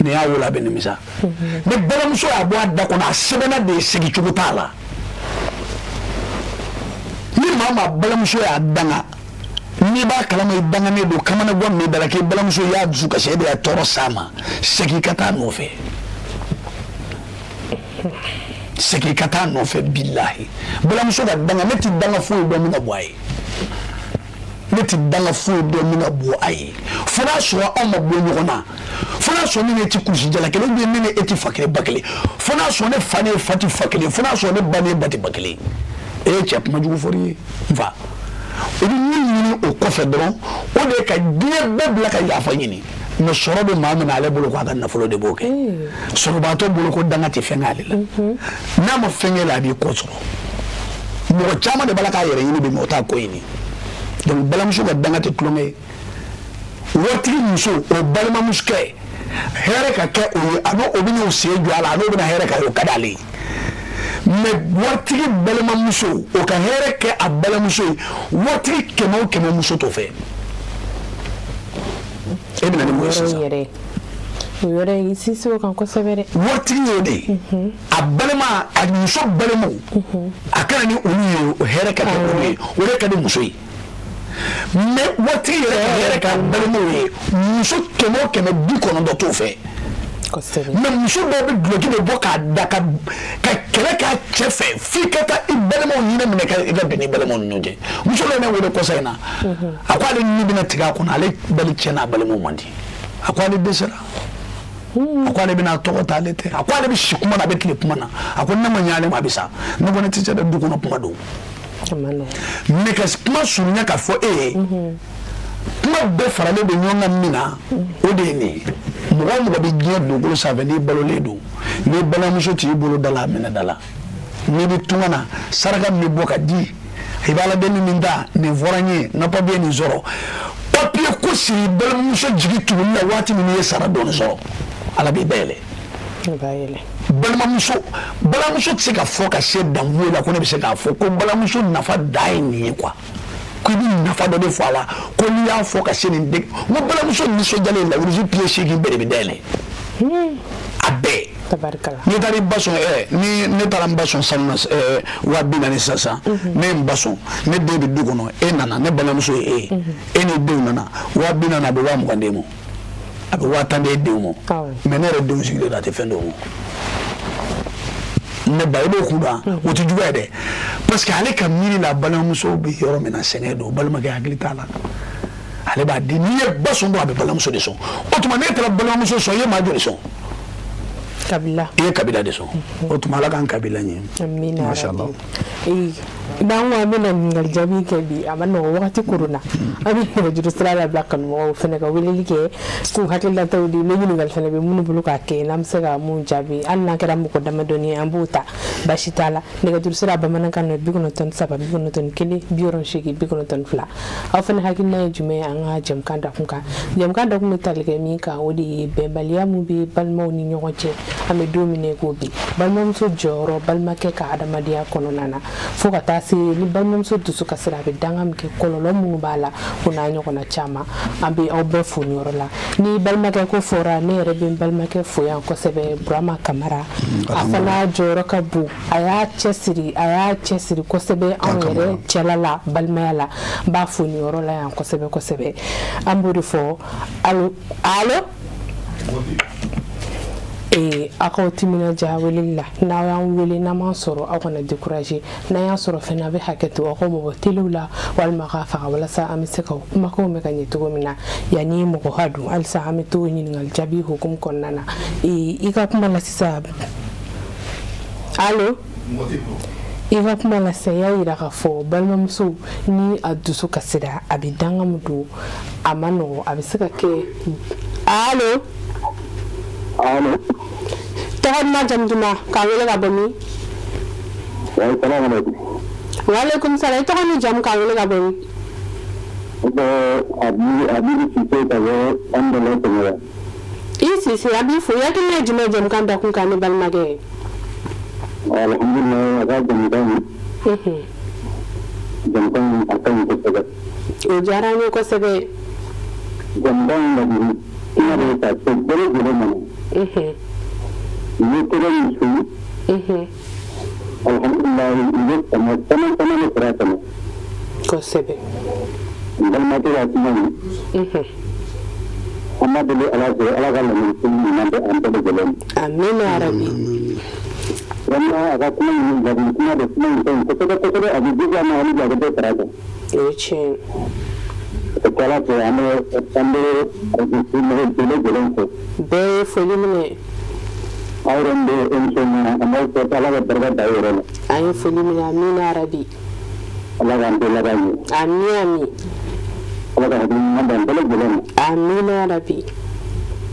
nin y'a wolo, a bɛ nimisa. Ni balimamuso y'a bɔ a da kɔnɔ, a sɛbɛnna de ye, segin cogo t'a la. Ni maa maa balimamuso y'a danga, n'i b'a kalama i danganen don, kamanagan min da la k'i balimamuso y'a dusu kasi, e de y'a tɔɔrɔ s'a ma, segin ka taa nɔfɛ, segin ka taa nɔfɛ. Bilahi, balimamuso ka danga, ne ti danga foyi dɔn min ka bɔ a ye, ne ti danga foyi dɔn min ka bɔ a ye, fo n'a sɔrɔ aw ma bɔ ɲɔgɔn na, fo n'a sɔrɔ ne ni e ti kurusi jala kelen, ou bien ne ni e ti fa kelen ba kelen, fo n'a sɔrɔ ne fa ni e fa ti fa kelen, fo n'a sɔrɔ ne ba ni e ba ti ba kelen. E ye cɛ kuma jugu fɔr'i ye n fa. O bɛ min ɲini o kɔfɛ dɔrɔn, o de ye ka diɲɛ bɛɛ bila ka yafa ɲini. Mais sɔrɔ bɛ maa min na, ale bolo ko a ka nafolo de b'o kɛ. Sɔrɔbaatɔ bolo ko danga tɛ fɛn k'ale la. N'a ma fɛn k'e la, a b'i kɔ sɔrɔ. Mɔgɔ caman de b'a la k'a yɛrɛ ɲini bi, mais o t'a ko ɲini. Donc balimamuso ka danga tɛ tulonkɛ ye. Waritigi muso, o balimamusokɛ hɛrɛ ka kɛ o ye, a n'o o bɛna o sen jɔ a la, a n'o bɛna hɛrɛ k'a ye, o ka d'ale ye. Mais waritigi balimamuso, o ka hɛrɛ kɛ a balimamuso ye, waritigi kɛmɛ o kɛmɛ muso t'o fɛ. E bɛna ni mun ye sisan? O yɔrɔ in, i sinsin o kan kosɛbɛ dɛ. Waritigi y'o de ye, a balima, a muso balimaw, a kana ni olu ye, o hɛrɛ ka kɛ olu ye, o de ka di muso ye. Mais waritigi yɛrɛ ka hɛrɛ k'a balimaw ye, muso kɛmɛ o kɛmɛ, 90 t'o fɛ. Mais muso dɔw bɛ duloki de bɔ k'a da ka kɛlɛ k'a cɛ fɛ, f'i ka taa i balimaw ɲinɛ minɛ ka i ka bɛn n'i balimaw ni ɲɔgɔn cɛ. Muso dɔ ye ne wele kɔsa in na, a ko ale ni bɛna tigɛ a kɔnɔ, ale bali cɛ n'a balimaw man di. A ko ale dɛsɛra, a ko ale bɛna a tɔgɔ ta, ale tɛ, a ko ale bɛ si kuma na, a bɛ tile kuma na, a ko ne ma ɲɛ ale ma, a bɛ sa. Ne ko ne tɛ se dɛ, du kɔnɔ kuma don. Mais ka kuma surunya ka fɔ e ye, kuma bɛɛ faralen don ɲɔgɔn kan min na, o de ye nin ye. Mɔgɔ o mɔgɔ bɛ diɲɛ dugukolo sanfɛ, n'i balolen don, n'i balimamuso t'i bolo da la, a minɛ da la. N'i bɛ tunga na, saraka min bɛ bɔ ka di, i bɛ ala deli min ta, nin fɔra n ye, n ka papiye nin sɔrɔ. Papiye ko siri balimamuso jigi tuguli la waati min n'i ye sara dɔɔni sɔrɔ, ala b'i dayɛlɛ. Balimamuso, balimamuso tɛ se ka fɔ ka se dango la ko ne bɛ se k'a fɔ ko balimamuso nafa dan ye nin ye quoi, ko i bɛ nafa dɔ de fɔ a la, ko n'i y'a fɔ ka se nin de, n ko balimamuso nisɔndiyalen lawurusi pied 8 bɛɛ de bɛ dayɛlɛ. A bɛɛ. N'i taara i ba sɔn, ni ne taara n ba sɔn sanu na 40 000 sisan, ne ye n ba sɔn, ne den bɛ du kɔnɔ, e nana, ne balimamuso ye e ye, e n'i denw nana, 40 000, a bɛ 20 000 d'e ma, a bɛ 10 000 d'e denw ma, mais ne yɛrɛ denw sigilen don, a tɛ fɛn d'o ma. Ne ba, i b'o kun dɔn, o tɛ juguya dɛ, parce que ale ka miiri la, balimamuso bɛ yɔrɔ min na, sɛgɛn don, balimakɛ hakili t'a la, ale b'a di. N'i ye ba sɔn dɔrɔn, a bɛ balimamuso de sɔn. O tuma n'e taara balimamuso sɔn, i ye maa joli sɔn? Kabila. I ye kabila de sɔn. O tuma ala k'an kabila ɲɛ. Amina. Masha Allah. N'an ko an bɛna ɲininkali jaabi kɛ bi, a ma nɔgɔ, wagati koronna. An bɛ nɛgɛjuru sira labila kanubagaw fana ka weleli kɛ k'u hakilinataw di, ni ɲininkali fana bɛ minnu bolo k'a kɛ, n'an bɛ se ka mun jaabi, hali n'an kɛra mɔgɔ damadɔni ye, an b'o ta, baasi t'a la. Nɛgɛjuru sira bamanankan na, 93 91 68 92. Aw fana hakilina ye jumɛn ye an ka jɛmukan dakun kan? Jɛmukan dakun bɛ tali kɛ min kan, o de ye bɛnbaliya min bɛ balimaw ni ɲɔgɔn cɛ an bɛ don min na i ko bi, balimamuso jɔyɔrɔ balimakɛ ka adamadenya kɔnɔna na, fo ka taa se ni balimamuso dusu kasira, a bɛ danga min kɛ, kɔlɔlɔ minnu b'a la, o n'a ɲɔgɔnna caman. An bɛ aw bɛɛ fo nin yɔrɔ la. Ni balimakɛ ko fɔra, ne yɛrɛ bɛ n balimakɛ fo yan kosɛbɛ, Burama Kamara. A fana jɔyɔrɔ ka bon, a y'a cɛsiri, a y'a cɛsiri kosɛbɛ anw yɛrɛ cɛla la, balimaya la. N b'a fo nin yɔrɔ la yan kosɛbɛ kosɛbɛ. An b'o de fɔ. Allo, allo, ee aw k'aw timinadiya weleli la. N'aw y'an wele, n'an m'an sɔrɔ, aw kana décourager. N'an y'a sɔrɔ fɛnɛ, a bɛ hakɛ to, aw ka mabɔ telew la walima k'a faga, walasa an bɛ se ka kumakanw mɛn ka ɲɛ cogo min na. Yanni mɔgɔ ka don, halisa an bɛ to ɲininkali jaabi hukumu kɔnɔna na. I ka kuma la sisan, allo, i ka kuma la sisan, i y'a yira k'a fɔ balimamuso ni a dusu kasira, a bɛ danga min don, a ma nɔgɔ, a bɛ se ka kɛ. Allo. Allo. Tɔgɔ duman, jamu duman, k'a wele ka bɔ min? Salaam aleykum. Waaleykum salam. I tɔgɔ ni jamu, k'a wele ka bɔ min? Ne bɛ Abibu Sise ka bɔ Amudalayi Kɛmɛya. I Sise, an b'i fo. I hakilina ye jumɛn ye jɛmukan dakun kan, ne balimakɛ ye? Alhamdulilayi, a ka jɛmukan in. Jɛmukan in, a ka ɲi kosɛbɛ. O diyara an ye kosɛbɛ. Jɛmukan in ladili kuma de ka se bɛɛ lajɛlen ma. U ye tɛgɛ min su. Alhamdulilayi, u bɛ tɔnɔ caman caman de sɔrɔ a kɔnɔ. Kosɛbɛ. N balimakɛ ka kuma in. An b'a deli Ala fɛ, Ala ka laɲini ɲuman bɛ an bɛɛ lajɛlen ma. Amina yarabi. Vraiment, a ka kuma in, ladili kuma de, kuma in ka ɲi kosɛbɛ kosɛbɛ, a bɛ jija ma hali bi a bɛ dɔ fara a kan. O ye tiɲɛ ye. O tɛ Ala fɛ, an bɛ mɔgɔ bɛɛ lajɛlen fo. Bɛɛ ye foli minɛ. Aw yɛrɛ min bɛ émission na, an b'aw fo, Ala ka barika da aw yɛrɛ la. An ye foli minɛ, amina yarabi. Ala k'an bɛɛ laban ɲɛ. Ami ami. Ala ka hakili ɲuman d'an bɛɛ lajɛlen ma. Amina yarabi.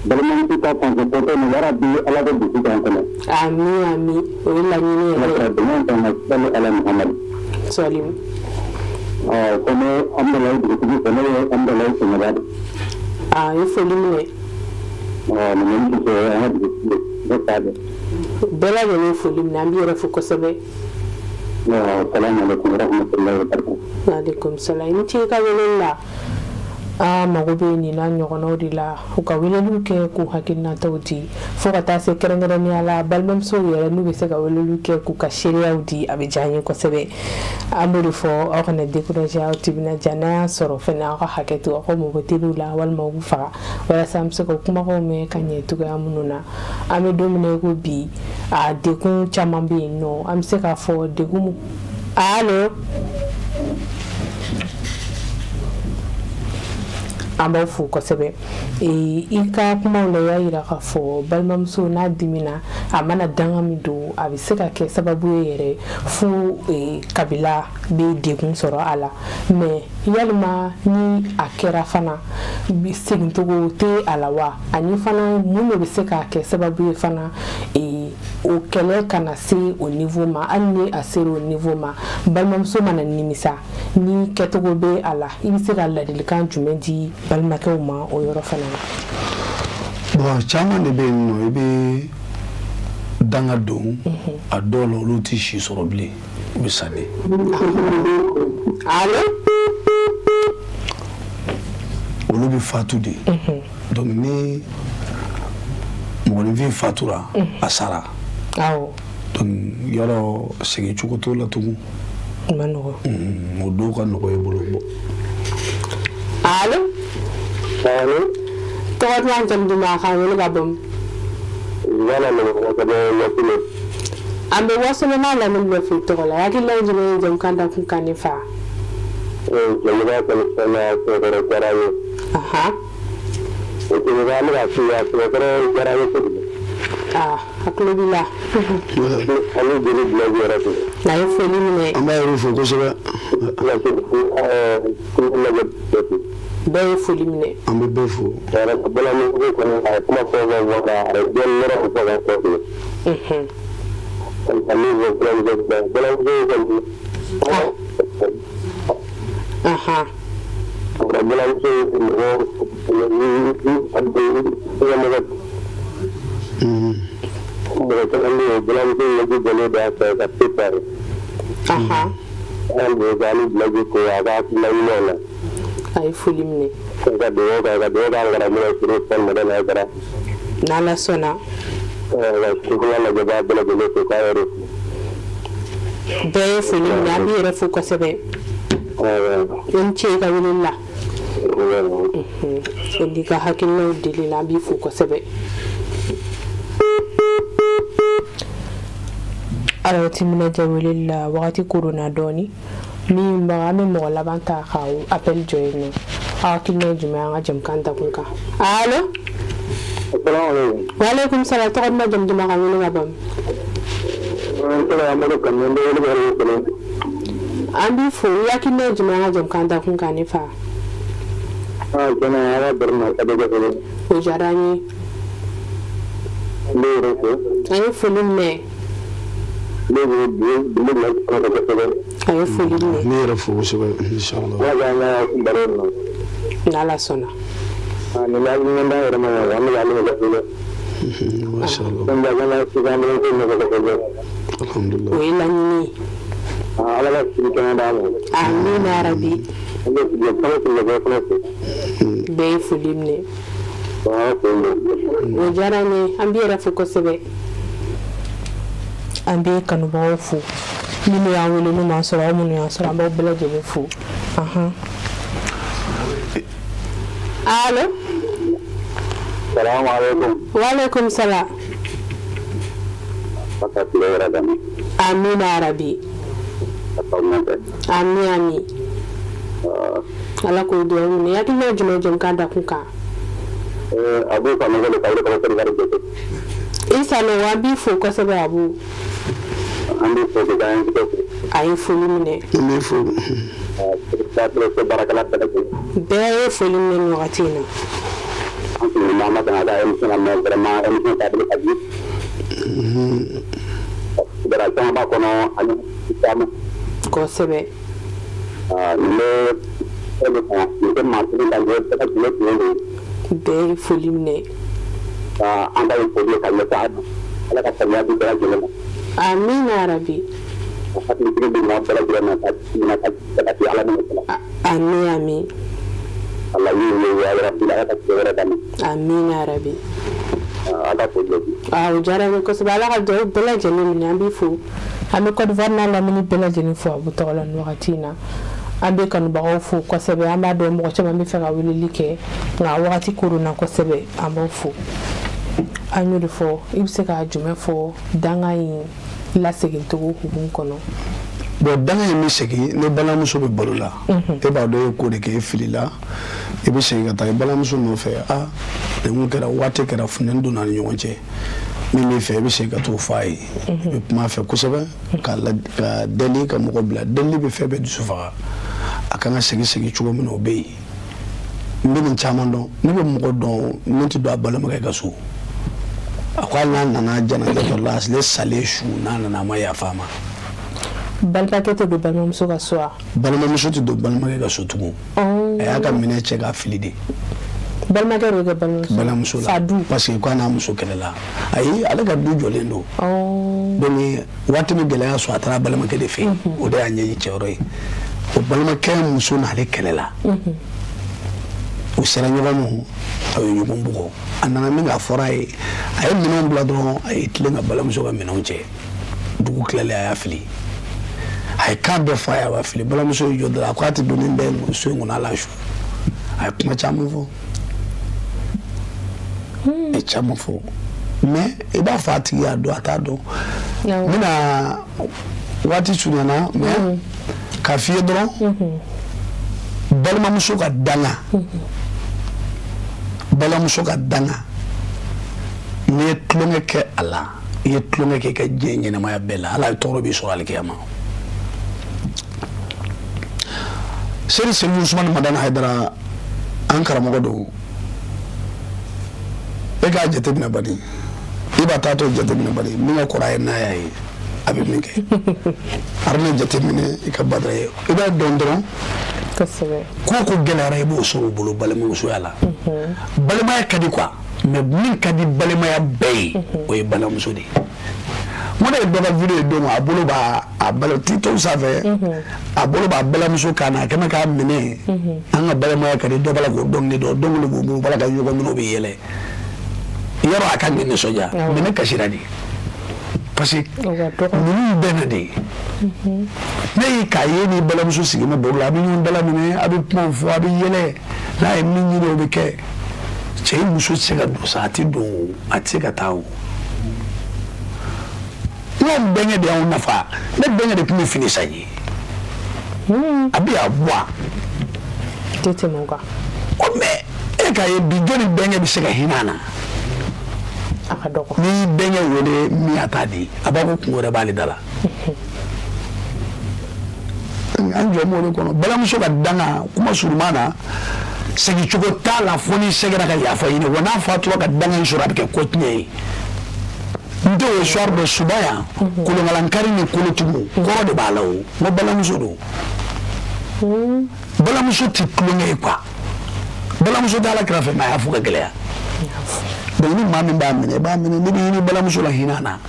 Balimamuso ta fanfɛ kɔfɛ nin yarabi, Ala ka dusu k'an kɔnɔ. Ami ami, o ye laɲini Ala yɛrɛ ka ye. dɛmɛ k'an na, sali ala Muhamadu. Sɔlim. Ɔ ko ne Amudalayi dugutigi fɛ, ne ye Amudalayi Sɛnɛba de. A ye foli minɛ. Ɔ nin ye an ka dugutigi ye, ne t'a dɔn. Bɛɛ lajɛlen ye foli minɛ, an b'i yɛrɛ fo kosɛbɛ. Salamu aleykum wa rahmatulahi wa barakatuh. Waaleykum salam. I ni ce i ka weleli la. An mago bɛ nin n'a ɲɔgɔnnaw de la, u ka weleliw kɛ k'u hakilinataw di, fo ka taa se kɛrɛnkɛrɛnnenya la balimamusow yɛrɛ, n'u bɛ se ka weleliw kɛ k'u ka seereyaw di, a bɛ diya an ye kosɛbɛ. An b'o de fɔ, aw kana décourager, aw timinadiya. N'an y'a sɔrɔ fɛnɛ, aw ka hakɛ to, aw ka mabɔ telew la walima u faga, walasa an bɛ se ka kumakanw mɛn ka ɲɛ cogoya minnu na. An bɛ don min na i ko bi, a degun caman bɛ yen nɔ, an bɛ se k'a fɔ degun. Allo, an b'aw fo kosɛbɛ. I ka kumaw la, i y'a yira k'a fɔ balimamuso n'a dimina, a mana danga min don, a bɛ se ka kɛ sababu ye yɛrɛ fo kabila bɛ degun sɔrɔ a la. Mais yalima ni a kɛra fana, segincogo tɛ a la wa? Ani fana, mun de bɛ se k'a kɛ sababu ye fana? o kɛlɛ kana se o niveau ma. Hali ni a sera o niveau ma, balimamuso mana nimisa ni kɛcogo bɛ a la, i bɛ se ka ladilikan jumɛn di balimakɛw ma o yɔrɔ fana na? Bon, caman de bɛ yen nɔ, i bɛ danga don a dɔw la, olu tɛ si sɔrɔ bilen, u bɛ sa de. Allo? Olu bɛ fatu de. Donc ni mɔgɔninfin fatura, a sara. Donc yɔrɔ segin cogo t'o la tugun. O ma nɔgɔn. O dɔw ka nɔgɔ i bolo bɔ. Allo? Allo? Tɔgɔ duman, jamu duman, k'an wele ka bɔ min? Wala ka bɔ Wasolo. An bɛ Wasolo n'a lamini bɛɛ fo i tɔgɔ la. Hakilina ye jumɛn ye jamukan dakun kan, ne fa? Jamukan kɔni fɛn na sɛbɛkɔrɔ diyara n ye. O jamukan an bɛ ka fi a sɛbɛkɔrɔ diyara n ye kojugu. Aa, a tulo b'i la. Ani jeli bila yɛrɛ fo. A ye foli minɛ. An b'a yɛrɛ fo kosɛbɛ. Lajɛ bɛɛ fo. Bɛɛ ye foli minɛ. An bɛ bɛɛ fo. Balimamuso kɔni a ye kuma fɔ fɔ fɔ ka a ye den yɔrɔ fɔ ka fɔ. Ani balimamuso balimamuso kɔni. Balimamuso mɔgɔ mɔgɔ mɔgɔ caman bɛ yen, balimamuso ɲɛji jɔlen b'a fɛ ka se ta ye. An bɛ ani bilaki ko a ka hakilina ɲumanw na. A ye foli minɛ. Ka dugawu kɛ, ka dugawu k'an karamɔgɔ Siri Fɛn Madani Hayidara. N'Ala sɔnna. Ka sukula lajɛbaa bɛɛ lajɛlen fo k'a yɛrɛ fo. Bɛɛ ye foli minɛ, an b'i yɛrɛ fo kosɛbɛ. I ni ce i ka weleli la. O n'i ka hakilinaw dili la, an b'i fo kosɛbɛ. Ayiwa, timinadiya weleli la, wagati koronna dɔɔni. Min baga, an bɛ mɔgɔ laban ta ka appel jɔ yen nɔ. Aw hakilina ye jumɛn an ka jamukan dakun kan? Allo? Waaleykum salam. Tɔgɔ duman, jamu duman, ka wele ka bɔ min? N tɔgɔ Amadu Kane, n bɛ wele ka bɔ. An b'i fo. I hakilina ye jumɛn an ka jamukan dakun kan, ne fa? Ah, tiɲɛna, ala baro na ka dɔ kɛ. O diyara an ye. N bɛ yɛrɛ fo. An ye foli minɛ. Ne bɛ n bɛ kɔnɔ kosɛbɛ. A ye foli minɛ. Ne yɛrɛ fo kosɛbɛ, inshallah. Ala k'an ka baro in na. N'Ala sɔnna. Ah, nin bɛ hakilina d'an yɛrɛ ma yan, an bɛ k'ale de kosɛbɛ. Masha Allah. Fɛn bɛɛ kana sisan, an bɛ ko nɔgɔ kosɛbɛ. Alhamdulillah. O ye laɲini ye. Ah, Ala ka sigi kɛnɛ d'an ma. Amina yarabi. An bɛ sigi kalo sigi bɛɛ fana fo. Bɛɛ ye foli minɛ. Ala k'o minɛ. O diyara an ye, an b'i yɛrɛ fo kosɛbɛ. An bɛ kanubagaw fo, minnu y'an wele, n'u m'an sɔrɔ, aw minnu y'an sɔrɔ, an b'aw bɛɛ lajɛlen fo. Allo? Salamu alaikum. Waaleykum salam. Ala ka tile wɛrɛ d'an ma. Amina yarabi. A k'aw mɛn. Ami ami. Ala k'o dugawu minɛ. Hakilina ye jumɛn ye jamukan dakun kan? Abu ka nɔgɔ de ka wele ka bɔ Côte d'Ivoire. I Sanogo, an b'i fo kosɛbɛ, Abu. An bɛ fo k'an invité fo. A ye foli minɛ. An b'i fo. Ka baarakɛla bɛɛ lajɛlen. Bɛɛ ye foli minɛ nin wagati in na. An tun bɛ an ma kan ka émission na, mais vraiment émission taabolo ka di. Kibaruya caman b'a kɔnɔ ani caman. Kosɛbɛ. Nin bɛ fɛn de kan, nin tɛ maa kelen ka, nin ye bɛɛ lajɛlen kungo de ye. Bɛɛ ye foli minɛ. An ta ye foli ye ka ɲɛsin a ma. Ala ka faamuya di bɛɛ lajɛlen ma. Amina yarabi. Ka hakilisigi di maa bɛɛ lajɛlen ma ka minɛ ka sabati Ala minɛ la. Ami ami. Ala y'u ye yarabi, Ala ka tile wɛrɛ d'an ma. Amina yarabi. Ala k'o jɔ. O diyara n ye kosɛbɛ. Ala ka dugawu bɛɛ lajɛlen minɛ. An b'i fo. An bɛ Côte d'Ivoire n'a lamini bɛɛ lajɛlen fo Abu tɔgɔ la nin wagati in na. An bɛ kanubagaw fo kosɛbɛ. An b'a dɔn mɔgɔ caman bɛ fɛ ka weleli kɛ, nka wagati koronna kosɛbɛ. An b'aw fo. An y'o de fɔ, i bɛ se ka jumɛn fɔ danga in lasegin cogo hukumu kɔnɔ? Bon, danga in bɛ segin ni balimamuso bɛ balo la. E b'a dɔn e ye ko de kɛ, e filila, i bɛ segin ka taa i balimamuso nɔfɛ. A nin kun kɛra, waati kɛra, funteni donna ni ɲɔgɔn cɛ, min b'i fɛ, i bɛ segin ka t'o fɔ a ye. I bɛ kuma a fɛ kosɛbɛ, ka deli, ka mɔgɔ bila. Delili bɛ fɛn bɛɛ dusu faga. A kan ka segin segin cogo min na, o bɛ yen. N bɛ nin caman dɔn, ne bɛ mɔgɔ dɔn min tɛ don a balimakɛ ka so. A ko hali n'a nana janaja dɔ la, ale salen su, n'a nana, a ma yafa a ma. Balimakɛ tɛ don balimamuso ka so wa? Balimamuso tɛ don balimakɛ ka so tugun. A y'a ka minɛ cɛ k'a fili de. Balimakɛ de bɛ kɛ balimamuso? Balimamuso la. Fa du? Parce que k'a n'a muso kɛlɛla. Ayi, ale ka du jɔlen don. Donc waati min gɛlɛya sɔrɔ, a taara balimakɛ de fɛ yen, o de y'a ɲɛji cɛyɔrɔ ye. O balimakɛ muso n'ale kɛlɛla, u sera ɲɔgɔn ma, a ye ɲɔgɔn bugɔ. A nana min k'a fɔra a ye, a ye minɛnw bila dɔrɔn, a ye tilen ka balimamuso ka minɛnw cɛ. Dugu tilalen, a y'a fili. A ye kan bɛɛ fɔ a ye, a b'a fili. Balimamuso y'i jɔ dɔrɔn, a ko a tɛ don ni bɛɛ so in kɔnɔ, ala su. A ye kuma caman fɔ, a ye caman fɔ, mais i b'a fɔ a tigi y'a dɔn, a t'a dɔn. N bɛna waati surunyana, mais k'a f'i ye dɔrɔn, balimamuso ka danga, balimamuso ka danga, n'i ye tulonkɛ kɛ a la, i ye tulonkɛ kɛ i ka diɲɛ ɲɛnamaya bɛɛ la, ala ye tɔɔrɔ b'i sɔrɔ alikiyama. Seri Seri Usumani Madani Hayidara, an karamɔgɔ don. E k'a jateminɛ bani, i b'a taa to jateminɛ bani, min ka kɔrɔ a ye, n'a y'a ye a bɛ min kɛ, a bɛna jateminɛ i ka badara ye, i b'a dɔn dɔrɔn. Ko ko gɛlɛyara, i b'o sɔrɔ u bolo balimamusoya la. Balimaya ka di quoi, mais min ka di balimaya bɛɛ ye, o ye balimamuso de ye. N ko ne ye dɔ ka vidéo ye don, a bolo b'a a bala TikTok sanfɛ, a bolo b'a balimamuso kan na, a kɛmɛ k'a minɛ. An ka balimaya ka di, dɔ b'a la k'o dɔnkili dɔn, dɔnkili b'u bolo, u b'a la ka ɲɔgɔn minɛ, u bɛ yɛlɛ yɔrɔ, a ka nin nisɔndiya. Mais ne kasira de, parce que ninnu bɛɛ na de ne y'i k'a ye ni balimamuso sigi bɛ baro la, a bɛ ɲɔgɔn dala minɛ, a bɛ kumaw fɔ, a bɛ yɛlɛ, n'a ye min ɲini, o bɛ kɛ. Cɛ ye muso tɛ se ka don sa, a tɛ don o, a tɛ se ka taa o. N'anw bɛnkɛ de y'anw nafa, ne bɛnkɛ de tun bɛ fini san ye, a bɛ a bɔ a tɛ tɛmɛ o kan. O mais e k'a ye bi, jɔnni bɛnkɛ bɛ se ka hinɛ a na? A ka dɔgɔ. N'i y'i bɛnkɛ wele min, a t'a di, a b'a ko kun wɛrɛ b'ale da la. An jɔ m'o de kɔnɔ. Balimamuso ka danga, kuma surunman na, segin cogo t'a la fo n'i seginna ka yafa ɲini wa. N'a fatura ka danga in sɔrɔ, a bɛ kɛ ko tiɲɛ ye. N tɛ o histoire dɔ suba yan, kolonkalankari ni kolotugu kɔrɔ de b'a la. O n ko balimamuso don, balimamuso tɛ tulonkɛ ye quoi. Balimamuso tɛ ala kɛrɛfɛ, mais a y'a fɔ ka gɛlɛya. Donc ni maa min b'a minɛ, i b'a minɛ. N'i bɛ ɲini balimamuso la, hinɛ a na.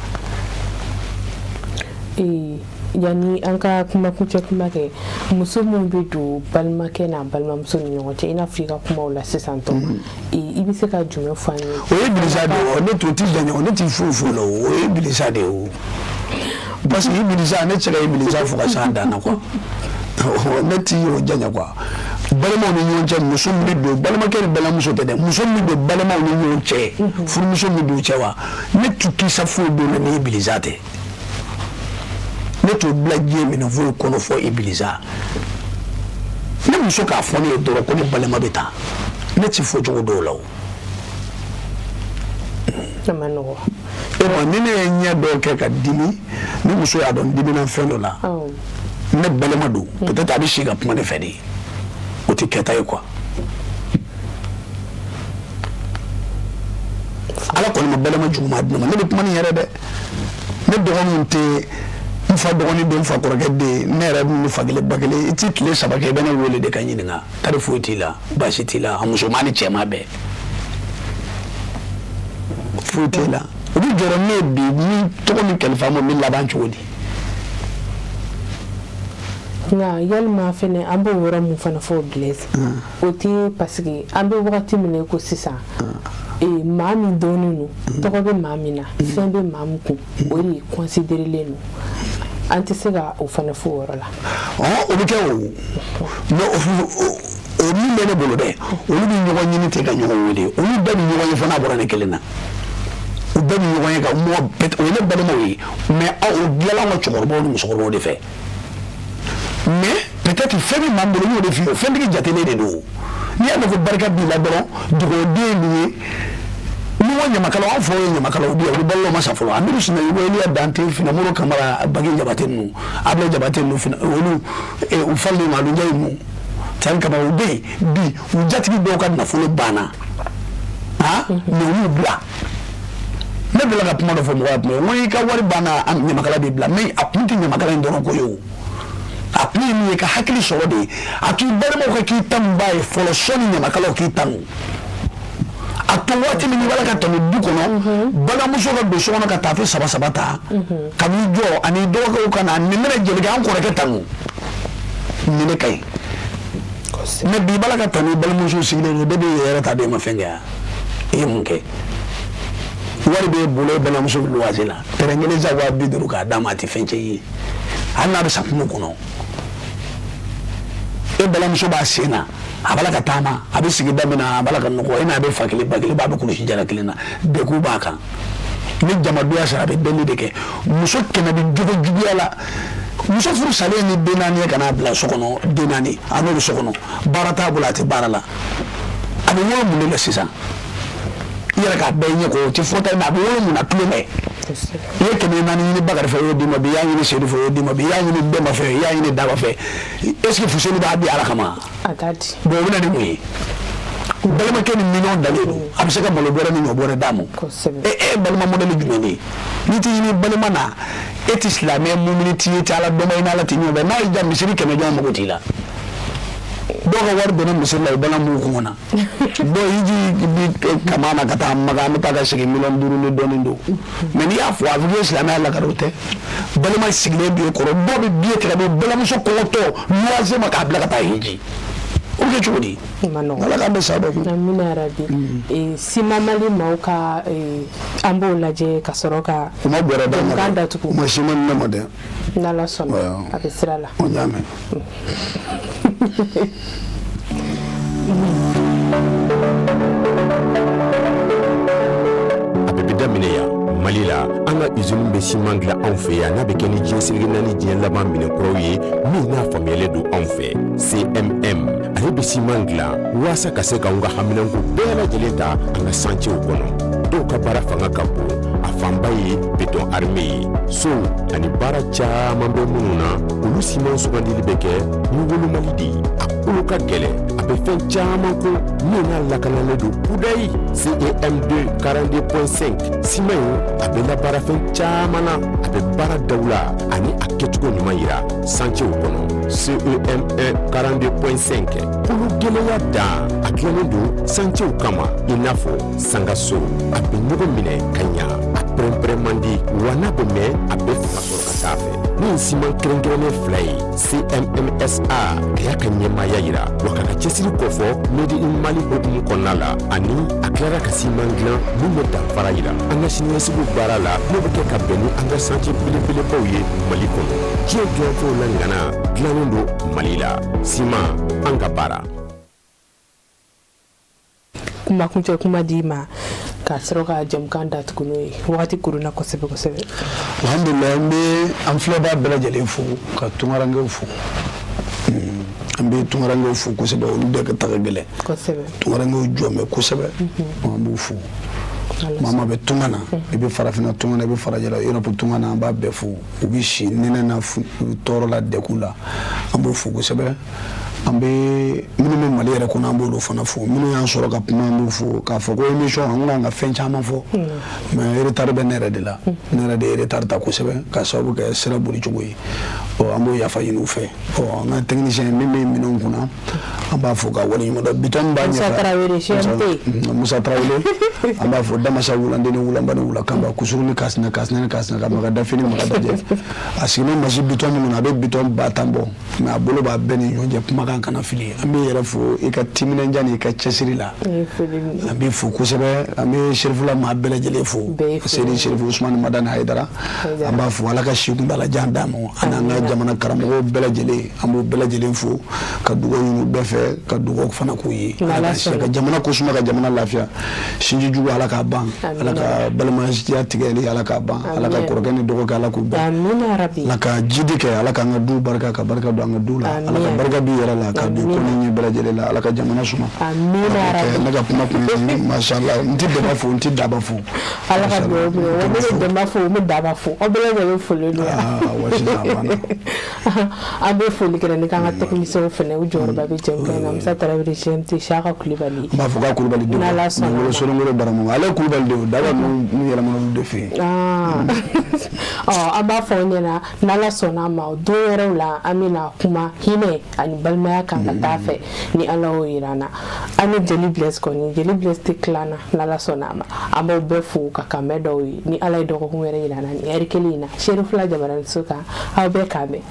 Yanni an ka kuma kuncɛ kuma kɛ, muso minnu bɛ don balimakɛ n'a balimamuso ni ɲɔgɔn cɛ, i n'a fɔ i ka kumaw la sisan tɔ, i bɛ se ka jumɛn fɔ an ye? O ye bilisa de ye o. Ne t'o ti janya o, ne ti foyi foyi la o. O ye bilisa de ye o, parce que bilisa, ne tɛ se ka bilisa fo ka s'a dan na quoi. Ne ti o janya quoi. Balimaw ni ɲɔgɔn cɛ, muso min bɛ don balimakɛ ni balimamuso tɛ dɛ, muso min bɛ don balimaw ni ɲɔgɔn cɛ, furumuso min bɛ don cɛ wa, ne tu kisa foyi don na ni bilisa tɛ. Ne t'o bila diɲɛ minɛ foyi kɔnɔ fɔ ibilisa. Ne muso k'a fɔ ne ye dɔrɔn ko ne balima bɛ taa, ne ti fɔ cogo dɔw la o. A ma nɔgɔ. E ma ni ne ye ɲɛ dɔw kɛ ka dimi, ni muso y'a dɔn n dimina fɛn dɔ la, ne balima don, peut-être a bɛ si ka kuma ne fɛ de, o tɛ kɛta ye quoi. Ala kɔni ma balima juguman di ne ma. Ne bɛ kuma ni yɛrɛ dɛ. Ne dɔgɔninw tɛ n fa dɔgɔnin den, n fa kɔrɔkɛ den, ne yɛrɛ ni fa kelen ba kelen. I ti tile 3 kɛ, i bɛ ne wele de ka ɲininka kari foyi t'i la, baasi t'i la, a musoman ni cɛman bɛɛ, foyi t'e la. U bɛ jɔrɔ ne ye bi ni tɔgɔ min kalifa ma, min laban cogo di? Nka yalima fɛnɛ, an b'o yɔrɔ mun fana fɔ, Blaise, o tɛ parce que an bɛ wagati min na i ko sisan, maa min dɔnnen don, tɔgɔ bɛ maa min na, fɛn bɛ maa min kun, o de considérélen don. An tɛ se ka o fana fɔ o yɔrɔ la. O bɛ kɛ o, mais o min bɛ ne bolo dɛ, olu bɛ ɲɔgɔn ɲini ten ka ɲɔgɔn wele, olu bɛɛ bɛ ɲɔgɔn ye fo n'a bɔra ne kelen na. U bɛɛ bɛ ɲɔgɔn ye ka mɔgɔ bɛɛ, o ye ne balimaw ye, mais aw o dilanla an ka cɛkɔrɔbaw ni musokɔrɔbaw de fɛ. Mais peut-être fɛn min b'an bolo, n y'o de f'i ye, fɛntigi jatelen de don. N'i y'a mɛn ko barika b'i la dɔrɔn, dugawuden ye nin ye. Ni ko ɲamakalaw, an faw ye ɲamakalaw di yan, olu balola ma sa fɔlɔ. Amidu Sinayoko, Eliya Dante, Finamoro Kamara, Bagi Jabate ninnu, Ablaye Jabate ninnu, olu u falen ma, Alunjayi ninnu, Tani Kamara, u bɛ yen bi. U jatigi dɔw ka nafolo banna, ah, mais olu bila. Ne delila ka kuma dɔ fɔ mɔgɔ ye kuma, n ko i ka wari banna, ɲamakala b'i bila. Mais a kun tɛ ɲamakala in dɔrɔn ko ye o, a kun ye min ye, ka hakili sɔrɔ de ye. A to i balimaw ka k'i tanuba ye fɔlɔ, sɔnni ɲamakalaw k'i tanu. A to waati min i b'a la ka tɛmɛ du kɔnɔ, balimamuso ka don so kɔnɔ ka taafe saba saba ta ka n'i jɔ ani dɔgɔkɛw ka na nin minɛ jelikɛ, an kɔrɔkɛ tanu, nin de ka ɲi. Mais bi i b'a la ka tanu, i balimamuso sigilen don, depuis i yɛrɛ ta den ma fɛn kɛ yan, i ye mun kɛ? Wari b'e bolo, e balimamuso bɛ luwanse la, tɛrɛn kelen san 50 000 k'a d'a ma, a tɛ fɛn cɛ i ye, hali n'a bɛ sa kungo kɔnɔ. E balimamuso b'a sen na, a b'a la ka taama, a bɛ sigida min na, a b'a la ka nɔgɔ, e n'a bɛ fa kelen ba kelen, b'a bɛ kulusi jala kelen na, degun b'a kan. Ni jamadonya sera, a bɛ deli de kɛ. Muso 100 bɛ jogo juguya la. Muso furu salen ni den 4 ye, ka n'a bila so kɔnɔ, den 4 a n'o bɛ so kɔnɔ, baara t'a bolo, a tɛ baara la, a bɛ wolo mun de la sisan? I yɛrɛ k'a bɛɛ ɲɛ ko o tɛ fɔta ye, mais a bɛ wolo mun na? Tulonkɛ. I ye 400 ɲini Bakari fɛ, o y'o d'i ma bi. I y'a ɲini Sedu fɛ, o y'o d'i ma bi. I y'a ɲini Bɛnba fɛ, i y'a ɲini Daba fɛ. Est ce que Fuseni b'a di Ala kama? A t'a di. Bon, o bɛ na ni mun ye? Balimakɛ ni miliyɔn dalen don, a bɛ se ka malo bɔrɛ ni ɲɔ bɔrɛ d'a ma. E balima modèle jumɛn de ye? N'i tɛ ɲini balima na, e tɛ silamɛ mumini t'i ye, i tɛ Ala dɔnba ye, n'Ala tɛ ɲɔgɔn fɛ, n'a y'i diya misiri 100 jɔ, mago t'i la. Dɔw ka wari donna misiri la, u bala mugu kɔngɔ na. Dɔw y'i bi kama na ka taa Maga, an bɛ taa ka segin, 5 millions ni dɔɔnin don. Mais n'i y'a fɔ, a fɔ k'i ye silamɛya lakari, o tɛ. Balima sigilen b'i kɔrɔ, dɔw bɛ biye tigɛ, bɛ balimamuso kɔngɔtɔ luwanse ma k'a bila ka taa hiji, o bɛ kɛ cogo di? Ala k'an bɛ sa dɔ kun. Amina yarabi. Sima Mali maaw ka, an b'o lajɛ ka sɔrɔ ka u ma bɔrɛ d'a ma dɛ, datugu. U ma siman di ne ma dɛ. N'Ala sɔnna, a bɛ sira la. O y'a mɛn. A bɛɛ bɛ daminɛ yan Mali la. An ka usine bɛ siman dilan anw fɛ yan, n'a bɛ kɛ ni diɲɛ seleke naani diɲɛ laban minɛn kuraw ye, min n'a faamuyalen don anw fɛ. CMM, ale bɛ siman dilan walasa ka se k'anw ka haminanko bɛɛ lajɛlen ta an ka santiyew kɔnɔ. Dɔw ka baara fanga ka bon, a fanba ye béton armé ye. Sow ani baara caman bɛ minnu na, olu siman sugandili bɛ kɛ ni wolomali de ye. A kolo ka gɛlɛn, a bɛ fɛn caman ko min n'a lakanalen don kudayi. CEM2 42.5 siman in, a bɛ labaara fɛn caman na, a bɛ baara dawula ani a kɛcogo ɲuman yira santiyew kɔnɔ. CEM1 42.5, kolo gɛlɛya dan, a dilannen don santiyew kama, i n'a fɔ sangaso. A bɛ ɲɔgɔn minɛ ka ɲa, a pɛrɛnpɛrɛn man di, wa n'a bɛ mɛn, a bɛ fanga sɔrɔ ka taa fɛ. Ni nin siman kɛrɛnkɛrɛnnen fila ye, CMMSA, a y'a ka ɲɛmaaya yira wa k'a ka cɛsiri kɔfɔ Made in Mali hukumu kɔnɔna la, ani a tilara ka siman dilan min bɛ danfara yira an ka siniɲɛsigiw baara la, n'o bɛ kɛ ka bɛn ni an ka santiye belebelebaw ye Mali kɔnɔ. Diɲɛ dilanfɛnw la ŋana dilannen don Mali la. Siman, an ka baara. Kuma kuncɛ kuma d'i ma ka sɔrɔ ka jamukan datugu n'o ye, wagati koronna kosɛbɛ kosɛbɛ. Alhamdulilayi, n bɛ an filɛbaa bɛɛ lajɛlen fo, ka tunkarankew fo. An bɛ tunkarankew fo kosɛbɛ, olu de ka taga gɛlɛn. Tunkarankew jɔn bɛ kosɛbɛ, an b'u fo. Maa bɛ tunga na, i bɛ farafinna tunga na, i bɛ farajɛla Europe tunga na, an b'a bɛɛ fo. U bɛ si nɛnɛ na, tɔɔrɔ la, degun la, an b'u fo kosɛbɛ. An bɛ minnu bɛ Mali yɛrɛ kɔnɔ, an b'olu fana fo. Minnu y'an sɔrɔ ka kuma, an b'u fo k'a fɔ ko émission, an kan ka fɛn caman fɔ, mais retard bɛ ne yɛrɛ de la. Ne yɛrɛ de ye retard ta kosɛbɛ ka sababu kɛ sira boli cogo ye. Ɔ, an b'o yafa ɲini u fɛ. Ɔ, an ka technicien min bɛ minɛnw kunna, an b'a fo ka waleɲuman dɔn. Bitɔn b'a ɲɛfɛ, Tarawele CMT. Musa Tarawele, an b'a fo. Damasa wulanden ni wulanba ni wulakanba kusuru ni kasina kasina ni kasina ka maga dafini maga dajɛ. A sigilen masi bitɔn min kunna, a bɛ bitɔn 10 000 bɔ, mais a bolo b'a bɛɛ ni ɲɔgɔn cɛ, kumakan kana fili. An b'i yɛrɛ fo i ka timinandiya ni i ka cɛsiri la, an b'i fo kosɛbɛ. An bɛ Serifula maa bɛɛ lajɛlen fo, Seyidi Serifu Usumani Madani Hayidara, an b'a fo, Ala ka si kuntala jan d'a ma. An n'an ka jamana karamɔgɔw bɛɛ lajɛlen, an b'u bɛɛ lajɛlen fo ka dugawu ɲini u bɛɛ fɛ, ka dugawu fana k'u ye. Ala ka jamana ko suma, ka jamana lafiya. Sinji jugu, Ala k'a ban. Ala ka balimaya tigɛli, Ala k'a ban. Ala ka kɔrɔkɛ ni dɔgɔkɛ, Ala k'u bɛn. Ala ka jidi kɛ, Ala k'an ka du barika, ka barika don an ka du la. Ala ka barika b'i yɛrɛ la, ka don ko ni ɲɛ bɛɛ lajɛlen la. Ala ka jamana suma. Ne ka kuma kun ye, mashallah. N tɛ dɛmɛ fo, n tɛ daba fo. Ala ka dugawu minɛ. Ne bɛ dɛmɛ fo, n bɛ daba fo, aw bɛɛ lajɛlen folen don. Aa, wa sisan a banna. An bɛ foli kɛ ni k'an ka technicien fana, u jɔyɔrɔba bɛ jɛmukan in na, Musa Tarawele, GMT, Saka Kulibali. N b'a fɔ k'a Kulibali denw. N'Ala sɔnna ma. Solongolo Baramu, ale ye Kulibali de ye, daba ninnu yɛlɛmana olu de fɛ yen. Ah. Ɔ, an b'a fɔ aw ɲɛna, n'Ala sɔnna a ma, don wɛrɛw la, an bɛna kuma hinɛ ani balimaya kan ka taa fɛ, ni Ala y'o yira an na. An ni Jeli Blaise kɔni, Jeli Blaise tɛ tila an na, n'Ala sɔnna a ma. An b'aw bɛɛ fo ka kanbɛn dɔw ye, ni Ala ye dɔgɔkun wɛrɛ yira an na nin heure kelen in na, Serifula Jabaraniso kan. Aw bɛɛ k'an bɛn.